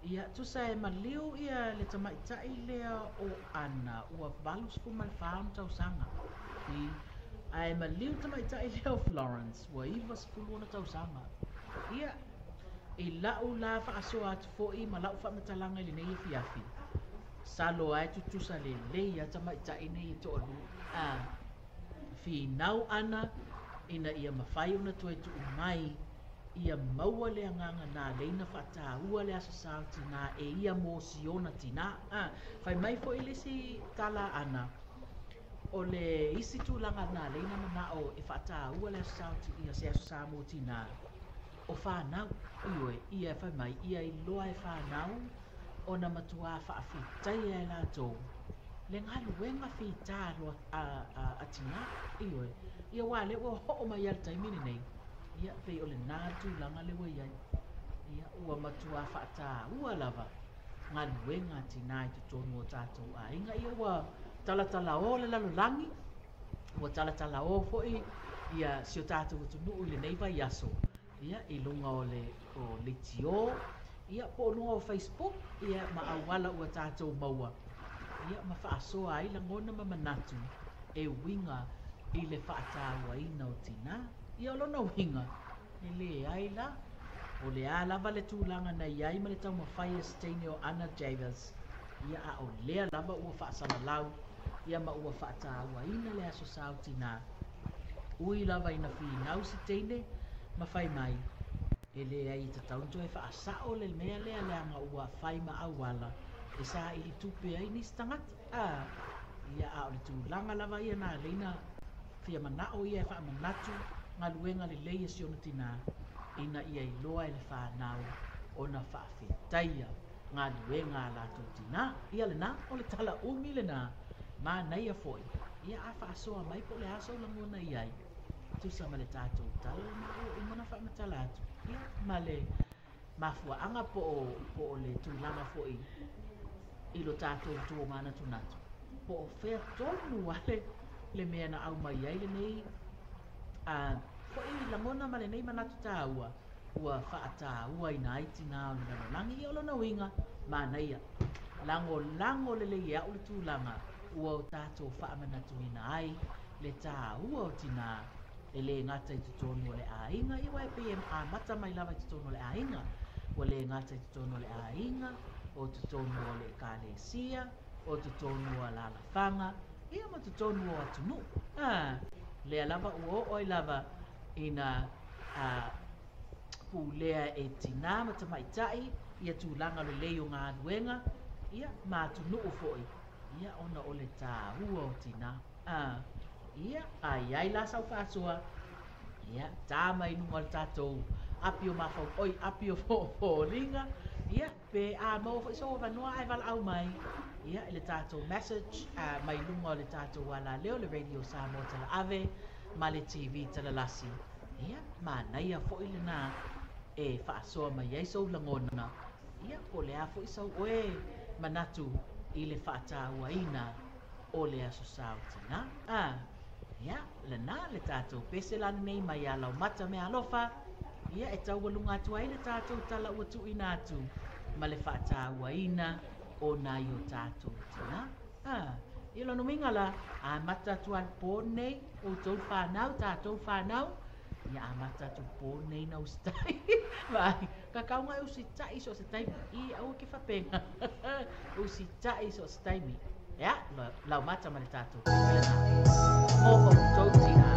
Ia, tusa e maliu ia le tamaitai lea o Ana, ua 84 tausaga. Ae maliu tamaitai lea o Florence, ua 96 tausaga. Ia, i lau la faasoa atu foi ma lau faamatalaga i lenei afiafi, salo ai tutusa lelei ia tamaitai nei e toalua. Finau Ana ina ia mafai ona toe tuu mai ia maua le agaga na leina faataua le Aso Sa o Tinā e ia mo siona tinā. Fai mai foi le isi tala Ana, o le isi tulaga na leina manao e faataua le Aso Sa o ia se Aso Sa mo tinā, o whanau, ioe, ia fai mai, ia iloa e whanau, ona matua faafetai e latou, le galuega fitā loa a tinā, ioe, ia wā le ua hoo mai a le taimi lenei, ia pei o le nā tulaga le ua iai, ia ua matua faataua lava galuega a tinā i totonu o tātou aiga, ia ua talatala o le lalolagi, ua talatala o foi ia si o tātou atunuu i lenei vaiaso, ia i luga o le o leitio, ia po o luga o Facebook, ia ma auala ua tātou maua, ia ma faasoa ai lagona ma manatu e uiga i le faatauaina o tinā. Ia o lona uiga, e leai la, o le a lava le tulaga na iai ma le taumafai a se teine o Anna Javers, ia a o lea lava ua faasalalau, ia ma ua faatauaina le Aso Sa o Tinā. Ui lava ina finau se teine ma fai mai, e leai e tatau ona toe faasao le mea lea leaga ua fai ma auala e saili tupe ai nisi tagata. A, ia a o le tulaga lava ia na ala ai ona fia manao ia e faamanatu galuega lelei a si ona tinā ina ia iloa e le fanau ona faafetaia galuega a latou tinā. Ia lena, o le tala umi lena, manaia foi, ia a faasoa mai po o le a sou lagona i ai, tusa ma le tatou tala lena ua uma ona faamatala atu, ia ma le mafuaaga po o, po o le tulaga foi i lo tatou tomanatunatu, po o fea tonu lava le, le mea na aumai ai lenei a, foi lagona ma lenei manatu taua ua faatauaina ai tinā o le lalolagi. Ia o lona uiga, manaia, lagolago lelei e au le tulaga ua o tatou faamanatuina ai le taua o tinā e lē gata i totonu o le aiga, ia aua e pei e amata mai lava i totonu o le aiga, ua lē gata i totonu o le aiga, o totonu o le ekalesia, o totonu o alalafaga, ia ma totonu o atunuu. A, lea lava ua oo ai lava ina a, pulea e tinā ma tamaitai ia tulaga lelei o galuega, ia ma atunuu foi, ia ona o le taua o tinā. A, ia, a i ai la sau faasoa, ia, ta mai i luga o le tatou api o mafau, oi, api o foliga, ia, pe a maua foi sou avanoa ae valaau mai, ia, i le tatou message a, mai luga o le tatou alaleo, le Radio Samoa Talaave ma le TV Talalasi. Ia, manaia foi lena e faasoa mai ai sou lagona, ia, po o le a foi sau oe manatu i le faatauaina o le Aso Sa o Tinā. A, ia, lena le tatou pese la lenei mai ia Laumata Meaalofa, ia, e taualuga atu ai le tatou tala ua tuuina atu ma le faatauaina o nai o tatou tinā. A, ia lona uiga la, amata atu lava i le po lenei, outou fanau, tatou fanau, ia amata atu i le po lenei na usitai. Vaai, kakauga e usitai so o se taimi. I, aua ke faapena. Usitai so o se taimi. Ia, laumata ma le tatou pese lena. Mo outou tinā.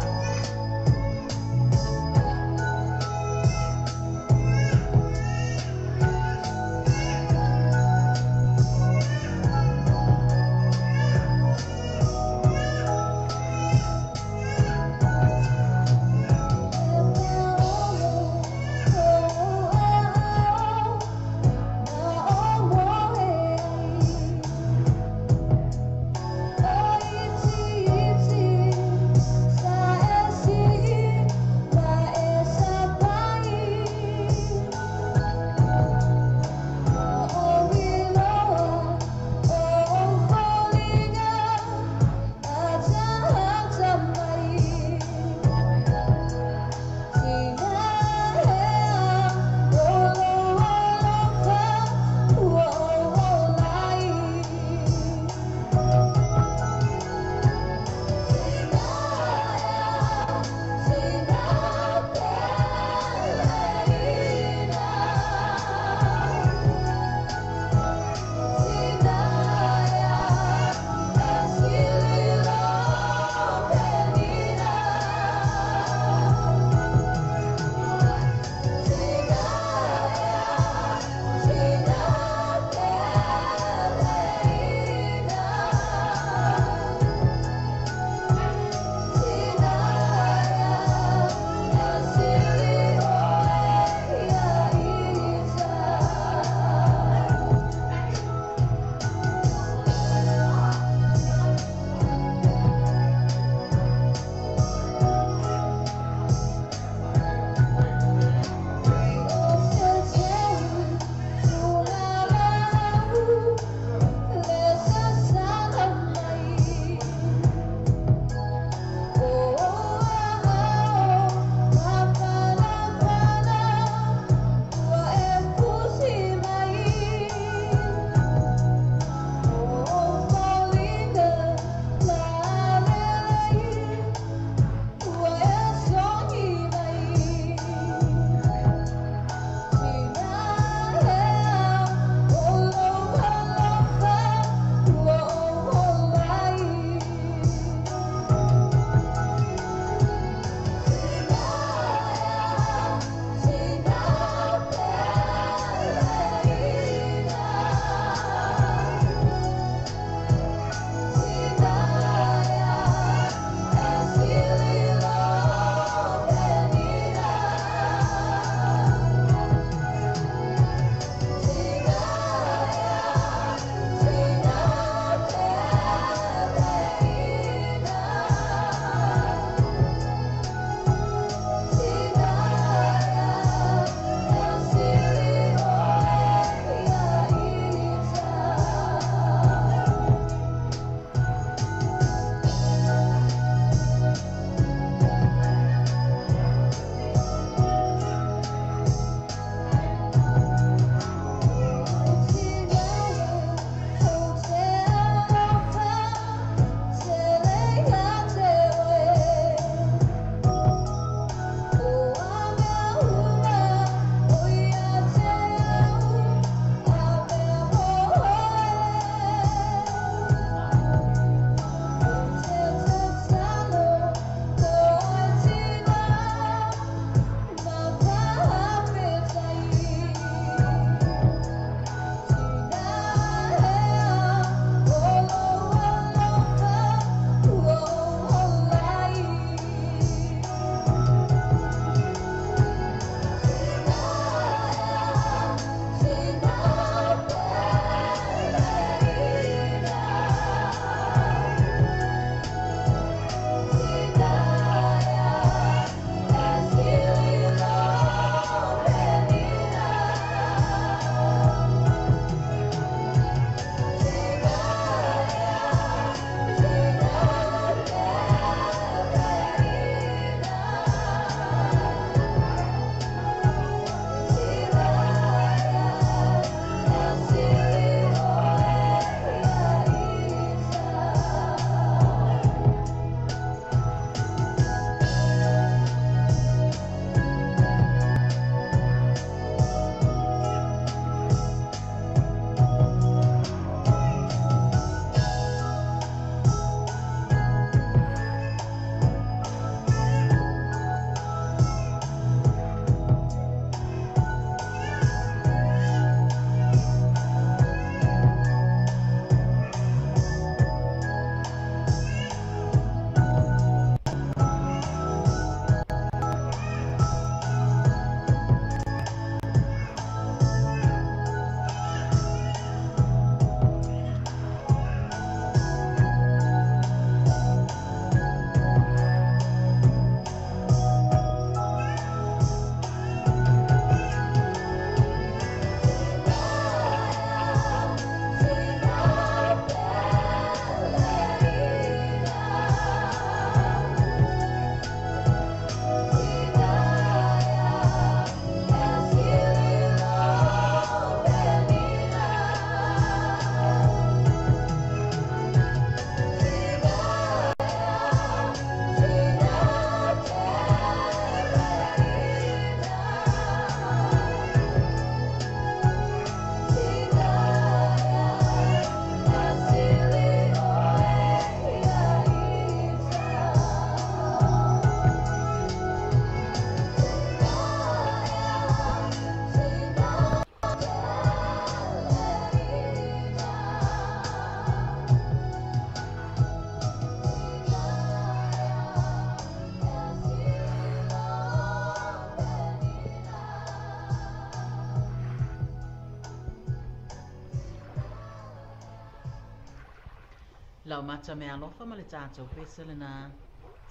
Lau mata meaalofa ma le tatou pese lena.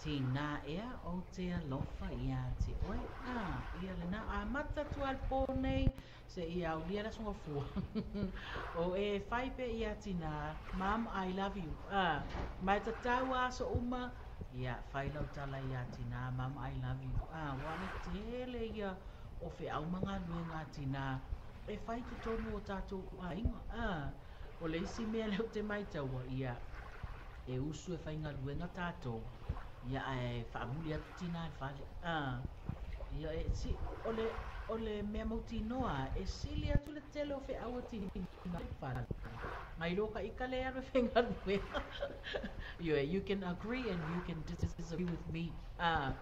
Tinā ea ou te alofa ia te oe. Ah, ia lena. Amata atu lava i le po nei seia aulia le Aso Gafua. O e fai pea ia Tinā, Mum, I love you. Ah, ma e tatau lava aso uma, ia, fai lau tala ia Tinā, Mum, I love you. Ah, ua le tele ia o feau ma galuega a Tinā e fai i totonu o tatou aiga. Ah, o le isi mea lea ou te maitaua, ia, e usu e faigaluega tatou, ia ae faamuli atu tinā i le fale. A, ia e si, o le, o le mea mautinoa lava, e sili atu le tele o feau a tinā i le fale, nai lo ka ika lea e alu e faigaluega. Ioe, you can agree and you can disagree with me. A,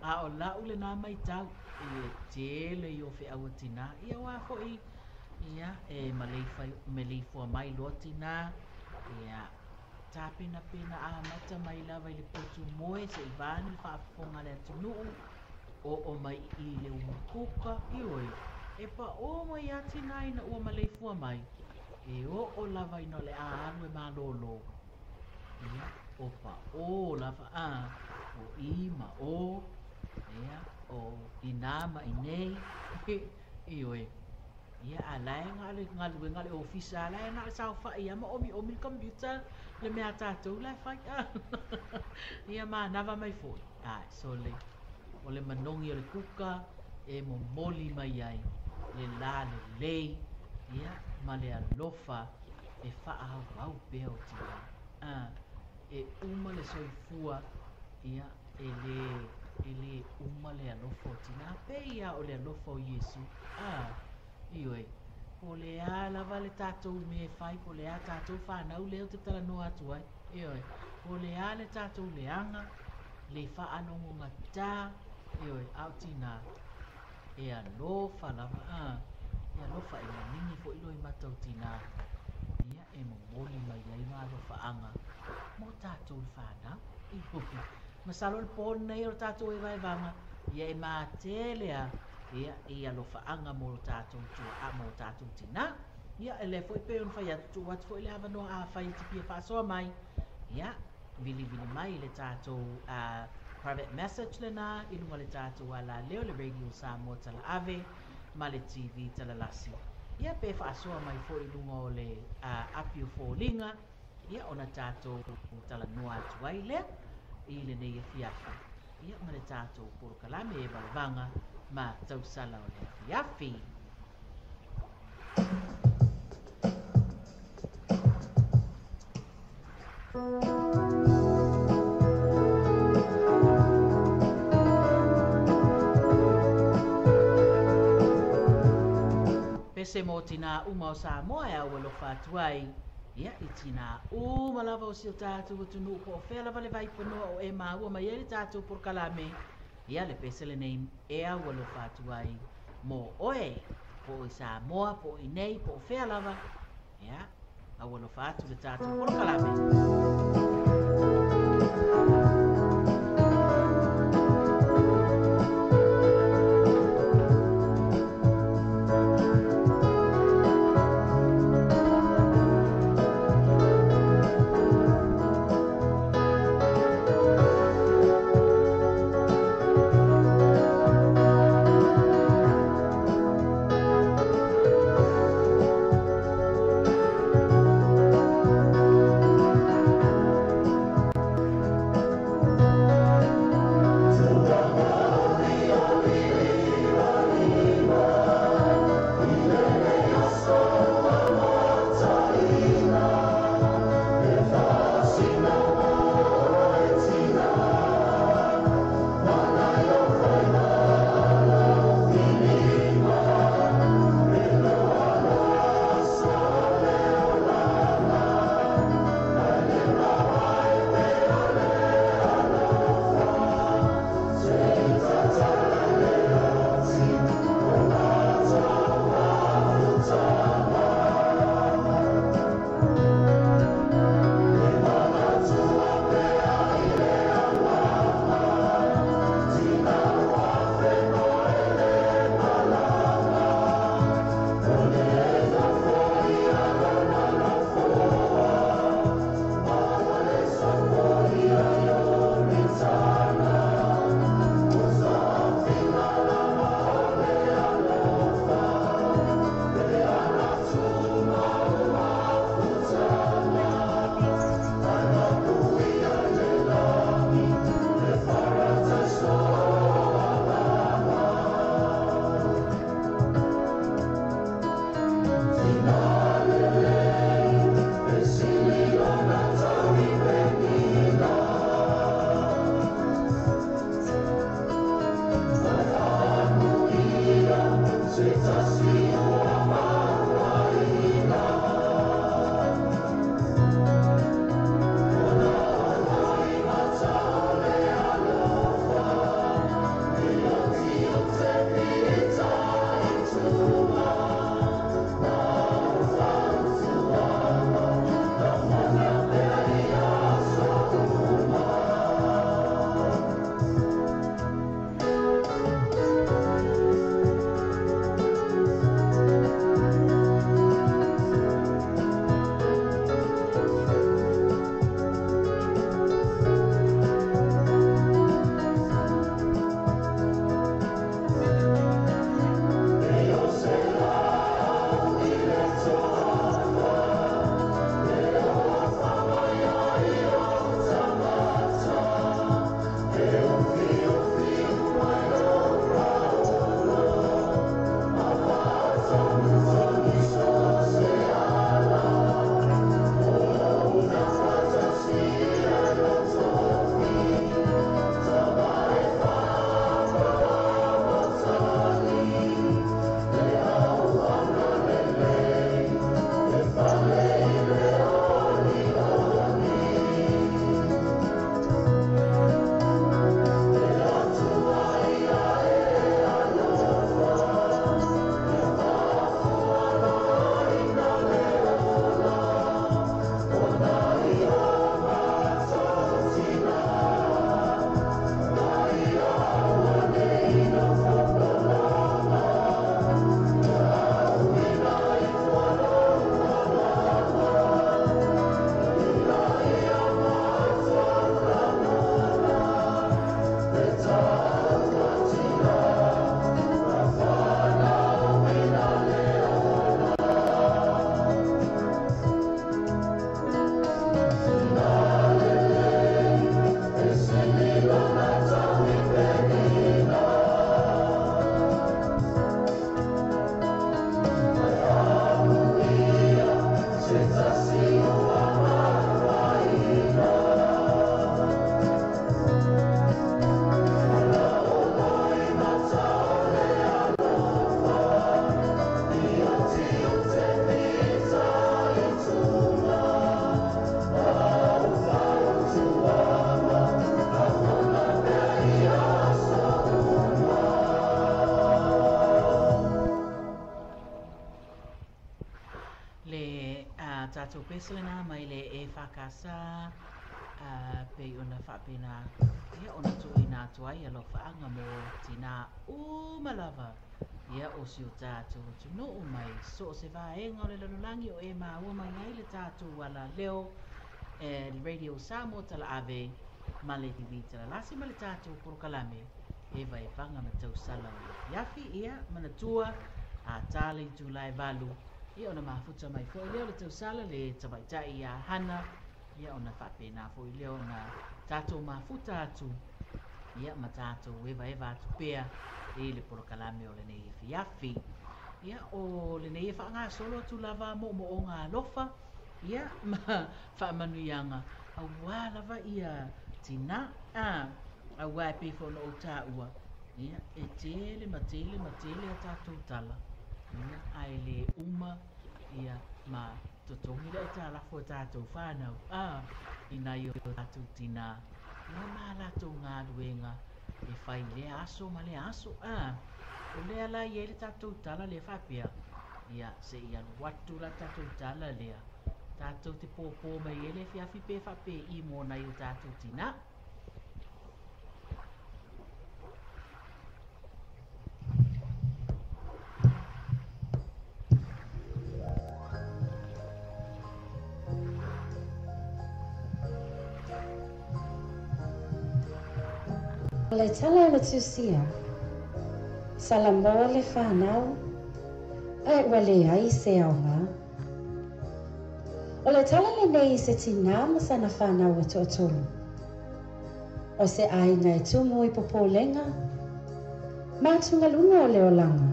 a o lau lena maitau, i le tele ia o feau a tinā. Ia aua foi, ia, e maleifua mai loa tinā, ia, Tapenapena amata mai lava i le potu moe se'i vaeane le faafofoga a le atunuu, oo mai i i le umukuka, ioe, e paʻō mai lava tinā ina ua maleifua mai, e oo lava ina o le a alu e malōlō. Ia, o paʻō lava, a, o i ma ō, ia, o inā ma inei, ioe. Ia, a la e na o le galuega a le ofisa, a la e na o le saofaʻi lava ma omiomi le computer le mea a tatou la e fai. Ia manava mai foi. Ae, sole, o le manogi o le kuka e momoli mai ai le lalelei, ia, ma le alofa e faaauau pea o tinā. E uma le soifua, ia, e lē, e lē uma le alofa o tinā, pei lava o le alofa o Iesu. A, ioe, po o le a lava le tatou mea e fai, po o le a tatou fanau lea ou te talanoa atu ai, ioe, po o le a le tatou leaga, le faalogogata, ioe, a o tinā, e alofa lava, a, e alofa e manini foi loimata o tinā, ia, e momoli mai ai ma alofaaga mo tatou le fanau. Ioe, masalo o le po lenei o le tatou evaevaga, ia e matele lava, ia, i alofaaga mo tatou tuaa, mo tatou tinā. Ia, e lea foi pei ona fai atu, tuu atu foi le avanoa afai e te fia faasoa mai, ia, vilivili mai i le tatou private message lena i luga o le tatou alaleo, le Radio Samoa Talaave ma le TV Talalasi. Ia pe faasoa mai foi i luga o le api o foliga, ia ona tatou talanoa atu ai lea i lenei afiafi, ia ma le tatou polokalame e valevaga ma tausala o le afiafi. Pese mo tinā uma o Samoa e au alofa atu ai, ia, i tinā uma lava o si o tatou atunuu po o fea lava le vaipanoa o e maua mai ai le tatou polokalame, ia, le pese lenei e au alofa atu ai mo oe, po o i Samoa, po o inei, po o fea lava, ia, au alofa atu le tatou polokalame. pese lenā mai le EFKS pei ona faapena ia ona tuuina atu ai alofaaga mo tinā uma lava ia o si o tatou atunuu mai so o se vaega o le lalolagi o e maua mai ai le tatou alaleo e le Radio Samoa Talaave ma le TV Talalasi ma le tatou polokalame e vaevaga ma tausala o le afiafi. Ia manatua a ta le itula e 8 ia ona mafuta mai foi lea o le tausala le tamaitai ia Hana ia ona faapena foi lea ona tatou mafuta atu ia ma tatou evaeva atu pea i le polokalame o lenei afiafi. Ia o lenei e faagasolo atu lava moomooga alofa ia ma faamanuiaga auā lava ia tinā auā e pei foi ona ou taua ia e tele ma tele ma tele a tatou tala ia ae le uma ia ma totogi le aitalafu a tatou whānau i nai o tatou tinā ia ma latou galuega e fai i lea aso ma lea aso o lea la i ai le tatou tala lea faapea ia se i alu atu la tatou tala lea tatou te pōpō mai ai le afiafi pe faapei mo nai o tatou tinā. O le tala o le Tusia, Salamo le whanau, ae ua leai se aoga. O le tala lenei i se tinā ma sana whanau e toatolu. O se aiga e tumu i popolega, ma atugaluga o le olaga,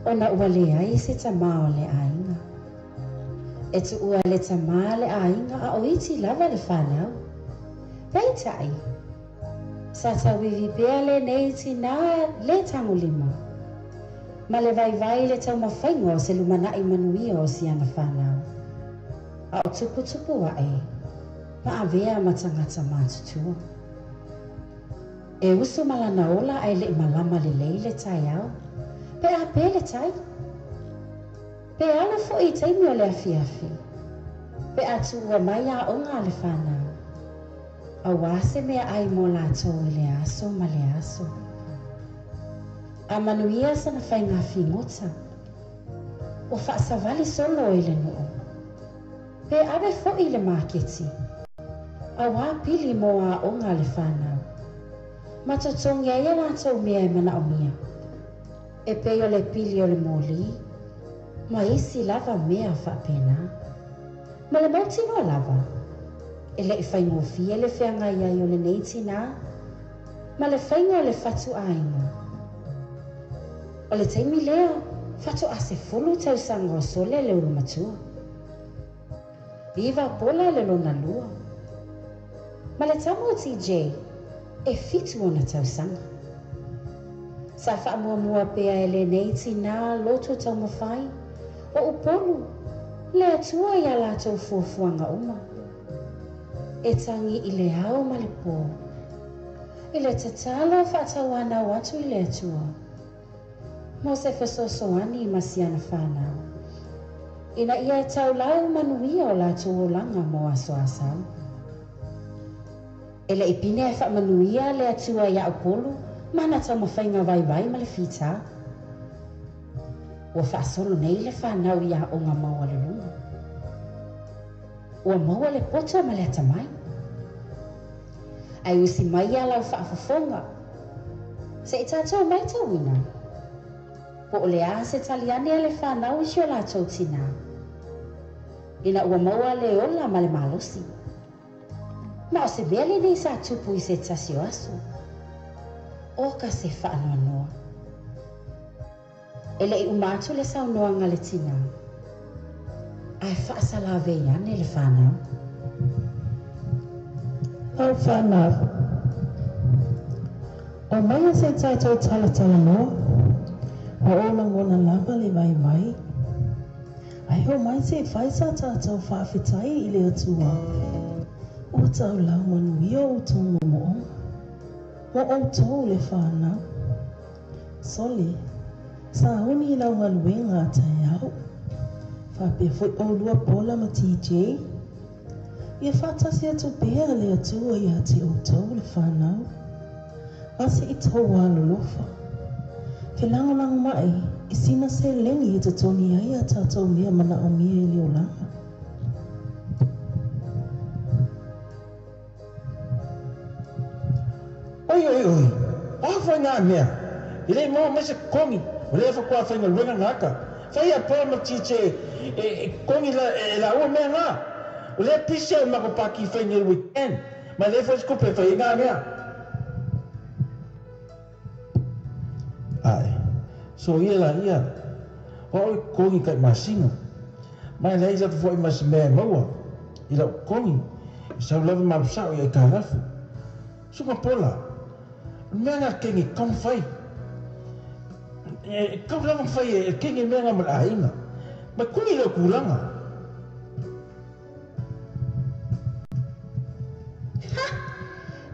ona ua leai se tamā o le aiga. E tuua le tamā le aiga a o iti lava le whanau. Peitai, sa tauivi pea lenei tinā le tagolima. Ma le vaivai le taumafaiga o se lumanai manuia o siana whanau. A o tuputupu ae, ma avea ma tagata matutua. E usu malana ola ae le'i malama lelei le taeao, pe a pe le tai. Pe ala fo'i i taimi o le afiafi, pe a tuua mai aoga a le whanau. Auā se meaai mo latou i le aso ma le aso. A manuia sana faiga figota, ua faasavali solo i le nuu. Pe ave fo'i i le maketi, auā pili mo aoga a le whanau. Ma totogi ai a latou mea e manaomia. E pei o le pili o le mōlī, ma isi lava mea faapena. Ma le mautinoa lava, e le'i faigofie le feagai ai o lenei tinā, ma le faiga o le fatuaiga. O le taimi lea, faatoa 10 tausaga o Sole le ulumatua. 9 pola le lona lua. Ma le tama o TJ, e 7 ona tausaga. Sa faamuamua pea e lenei tinā loto taumafai, o Upolu, le Atua ia latou fuafuaga uma. E tagi i le ao ma le pō. I le tatalo faatauanau atu i le Atua. Mo se fesoasoani ma siana whanau. Ina ia e taulau manuia o latou olaga mo aso asau. E le'i pine e faamanuia le Atua ia Upolu ma ana taumafaiga vaivai ma le fitā. Ua faasolo nei le whanau i aoga maualuluga. Ua maua le poto ma le atamai. Ae usi mai ia lau faafofoga. Se i tatou maitauina. Po o le a se tali ane a le whanau i si o latou tinā. Ina ua maua le ola ma le malosi. Ma o se mea lenei sa tupu i se tasi o aso. O ka se faanoanoa. E le'i uma atu le saunoaga a le tinā. Ae faasalavei ane le whanau. Lau whanau. O maia se tatou talatalanoa, ua ou lagona lava le vaivai. Ae oo mai se i fai sa tatou faafetai i le Atua. Ua taulau manuia outou moomooga. Mo outou le whanau. Sole, sauni i lau galuega a taeao. Faapea foi oulua Paula ma TJ. Ia faatasi atu pea le Atua iā te outou le fanau. Ma se i tou alolofa. Felagolagomai i sina seleni e totogi ai a tatou mea manaomia i le olaga. Oi oi oi, o a foi ngā mea? E le i maua mai se kogi, o lea faatoa faigaluega gata. Fai a Paul ma TJ e kogi e laua mea ngā. O lea pisi au i matou paki fai nei weekend, ma e leai foi se tupe e fai ai ngā mea. Ae, soia laia, o au e kogi kai masina. Ma e leai lava foi ma se mea e maua i lau kogi, e sau lava ma alu sao i aitalafu. Suka Pola, o le mea nga kenge kau fai. E kau lava fai e kenge mea nga ma le aiga. Mai kogi leo kulaga. Ha!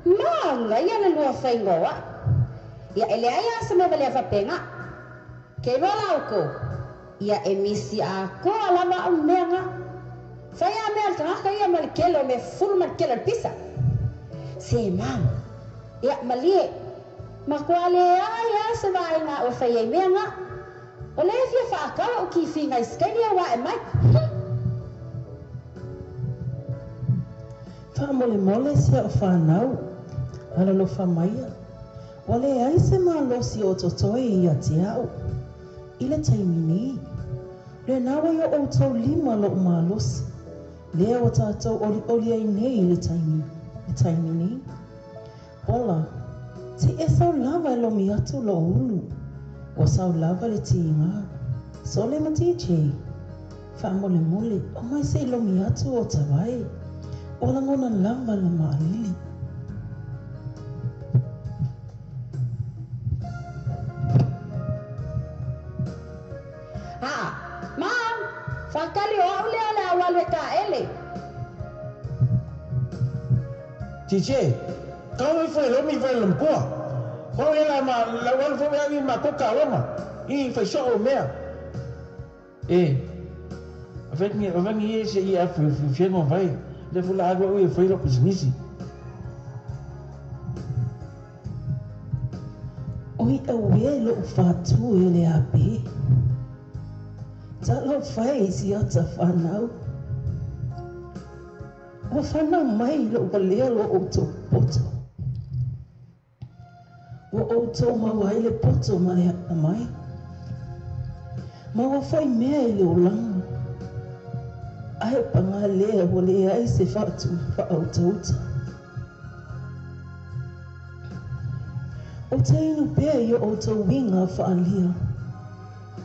Manaia le lua faiga o a'u. Ia e leai a se mea valea faapena. Ke iloa la oukou, ia e misi atoa lava a'u mea nga. Fai a mea a le tagata ia ma le kele o mea fulu ma le kele o le pisa. Se mama. Ia malie. Matua leai a se vaega a'u e fai ai mea nga. O lea e fia faatau a'u kifiga i se taimi a ua a'e mai. Hum! Faamolemole si a'u fanau, alolofa maia, ua leai se malosi o totoe ia te a'u i le taimi nei. Lena ua i o ʻoutou lima loʻu malosi, lea ua tatou ʻoliʻoli ai nei i le taimi, le taimi nei. Ola, se e sau lava e lomi atu lou ulu. Ua sau lava le tiga. Sole ma TJ, faamolemole, omai se i lomi atu o Tavae. Ua lagona lava le maalili. Aa, Mom, faatali o au lea o le a ou alu e taele. TJ, Kau ifo e lomi whai la makoa. Kau e la ma lau alu fo mea ma ko ka longa. I whai so o mea. E, a vengi e se i a whiengo vai. Le fu la alu au e whai lo pisinisi. Oi auē loʻu fatu e o le ape. Talofa e i si ata fanau. Ua fanau mai i loʻu walea lo ʻoutou poto. Ua ʻoutou maua ai le poto ma le atamai. Maua foi mea i le olaga. Ae pagā lea ua leai se fatu faautauta. Ou te inu pea i o ʻoutou uiga faaalia,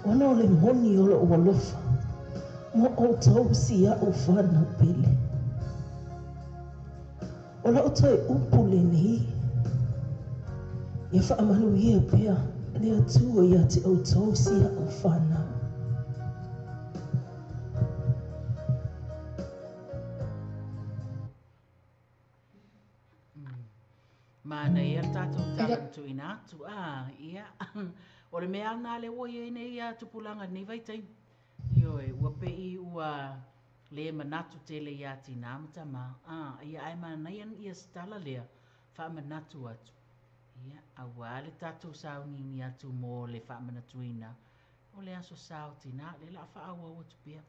ona o le moni o loʻu alofa mo ʻoutou si aʻu fanau pele. O lau toe upu lenei, ia faamanuia pea le Atua iā te ʻoutou si aʻu fanau. Manaia le tatou tala na tuuina atu, a, ia, o le mea lena lea ua i ai nei ia tupulaga i lenei vaitaimi. Ioe, ua pei ua le manatu tele iā tinā ma tamā, a, ia ae manaia ia se tala lea, faamanatu atu, ia, auā le tatou sauniuni atu mo le faamanatuina o le aso sa o tinā, lea o le a faaauau atu pea.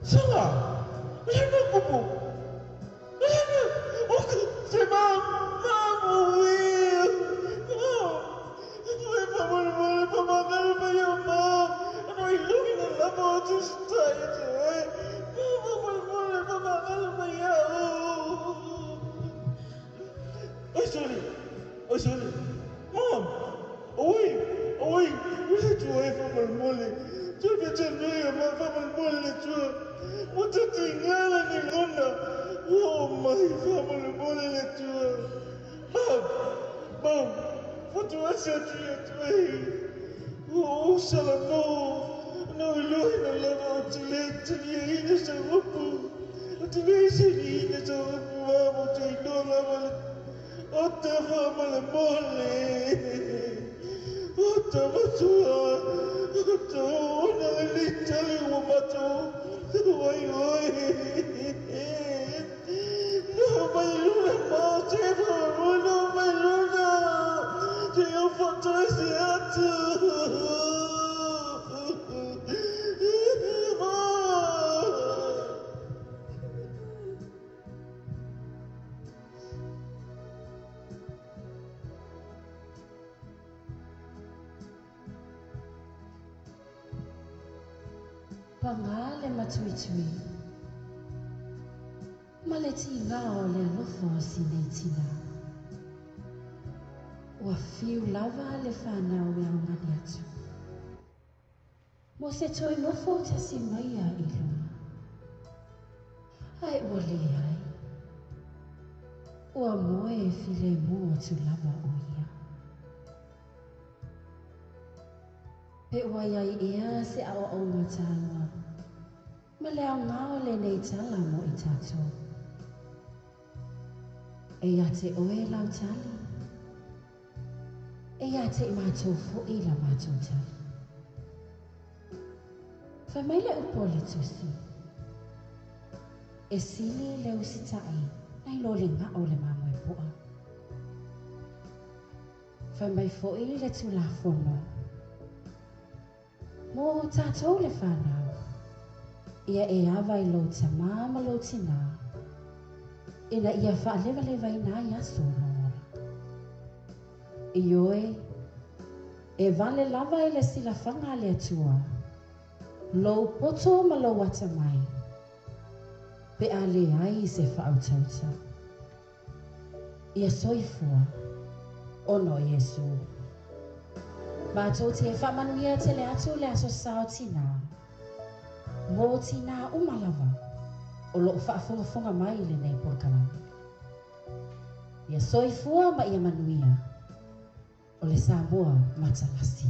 Saga! Le mea kupu! Le mea! O se mam! Mam ui! Mam! Ue faamolemole faamagalo mai o mam! Ana i logi na lava o tusitai atu oe! Mam faamolemole faamagalo mai a'u! Oi sole! Oi sole! Mam! Oi! Oi! Ua le Atua e faamolemole! Toe fetalai ma faamolemole le Atua! Ua tatigala ni lona! Ua oo mai faamolemole le Atua! Mam! Mam! Fatuasi atu ia atu ai! Ua ou salamō! Na ou iloaina lava ou te lē taliaina sau upu! Ou te lē sainiina sau upu mam ou te iloa lava le o te faamolemole! O te matua! O te ona lenei tali ua matou ai oe! No mai luna ma te faamolemole no mai luna! Te ou faatoese atu! Pagā le matuitui. Ma le tigā o le alofa o sinei tinā. Ua fiu lava le fanau e augani atu. Mo se toe nofo tasi maia i luga. Ae ua leai. Ua moe filemu atu lava o ia. Pe ua iai ea se aoaoga taua. Ma le aoga o lenei tala mo i tatou. E ia te oe lau tali. E ia te i matou fo'i la matou tali. Fai mai le upu o le tusi. E sili le usita'i nai lo le ga'o o le mamoe po'a. Fai mai fo'i le Tulafono. Mo tatou le fanau. Ia e ava i lou tamā ma lou tinā. Ina ia faalevalevaina ai aso o lou ola. Ioe, e vale lava i le silafaga a le Atua, lou poto ma lou atamai, pe a leai se faautauta. Ia soifua, ona o Iesu. Matou te faamanuia tele atu le aso sa o tinā, mo tinā uma lava o loo faafogafoga mai i lenei polokalame. Ia soifua ma ia manuia, o le Samoa matalasi.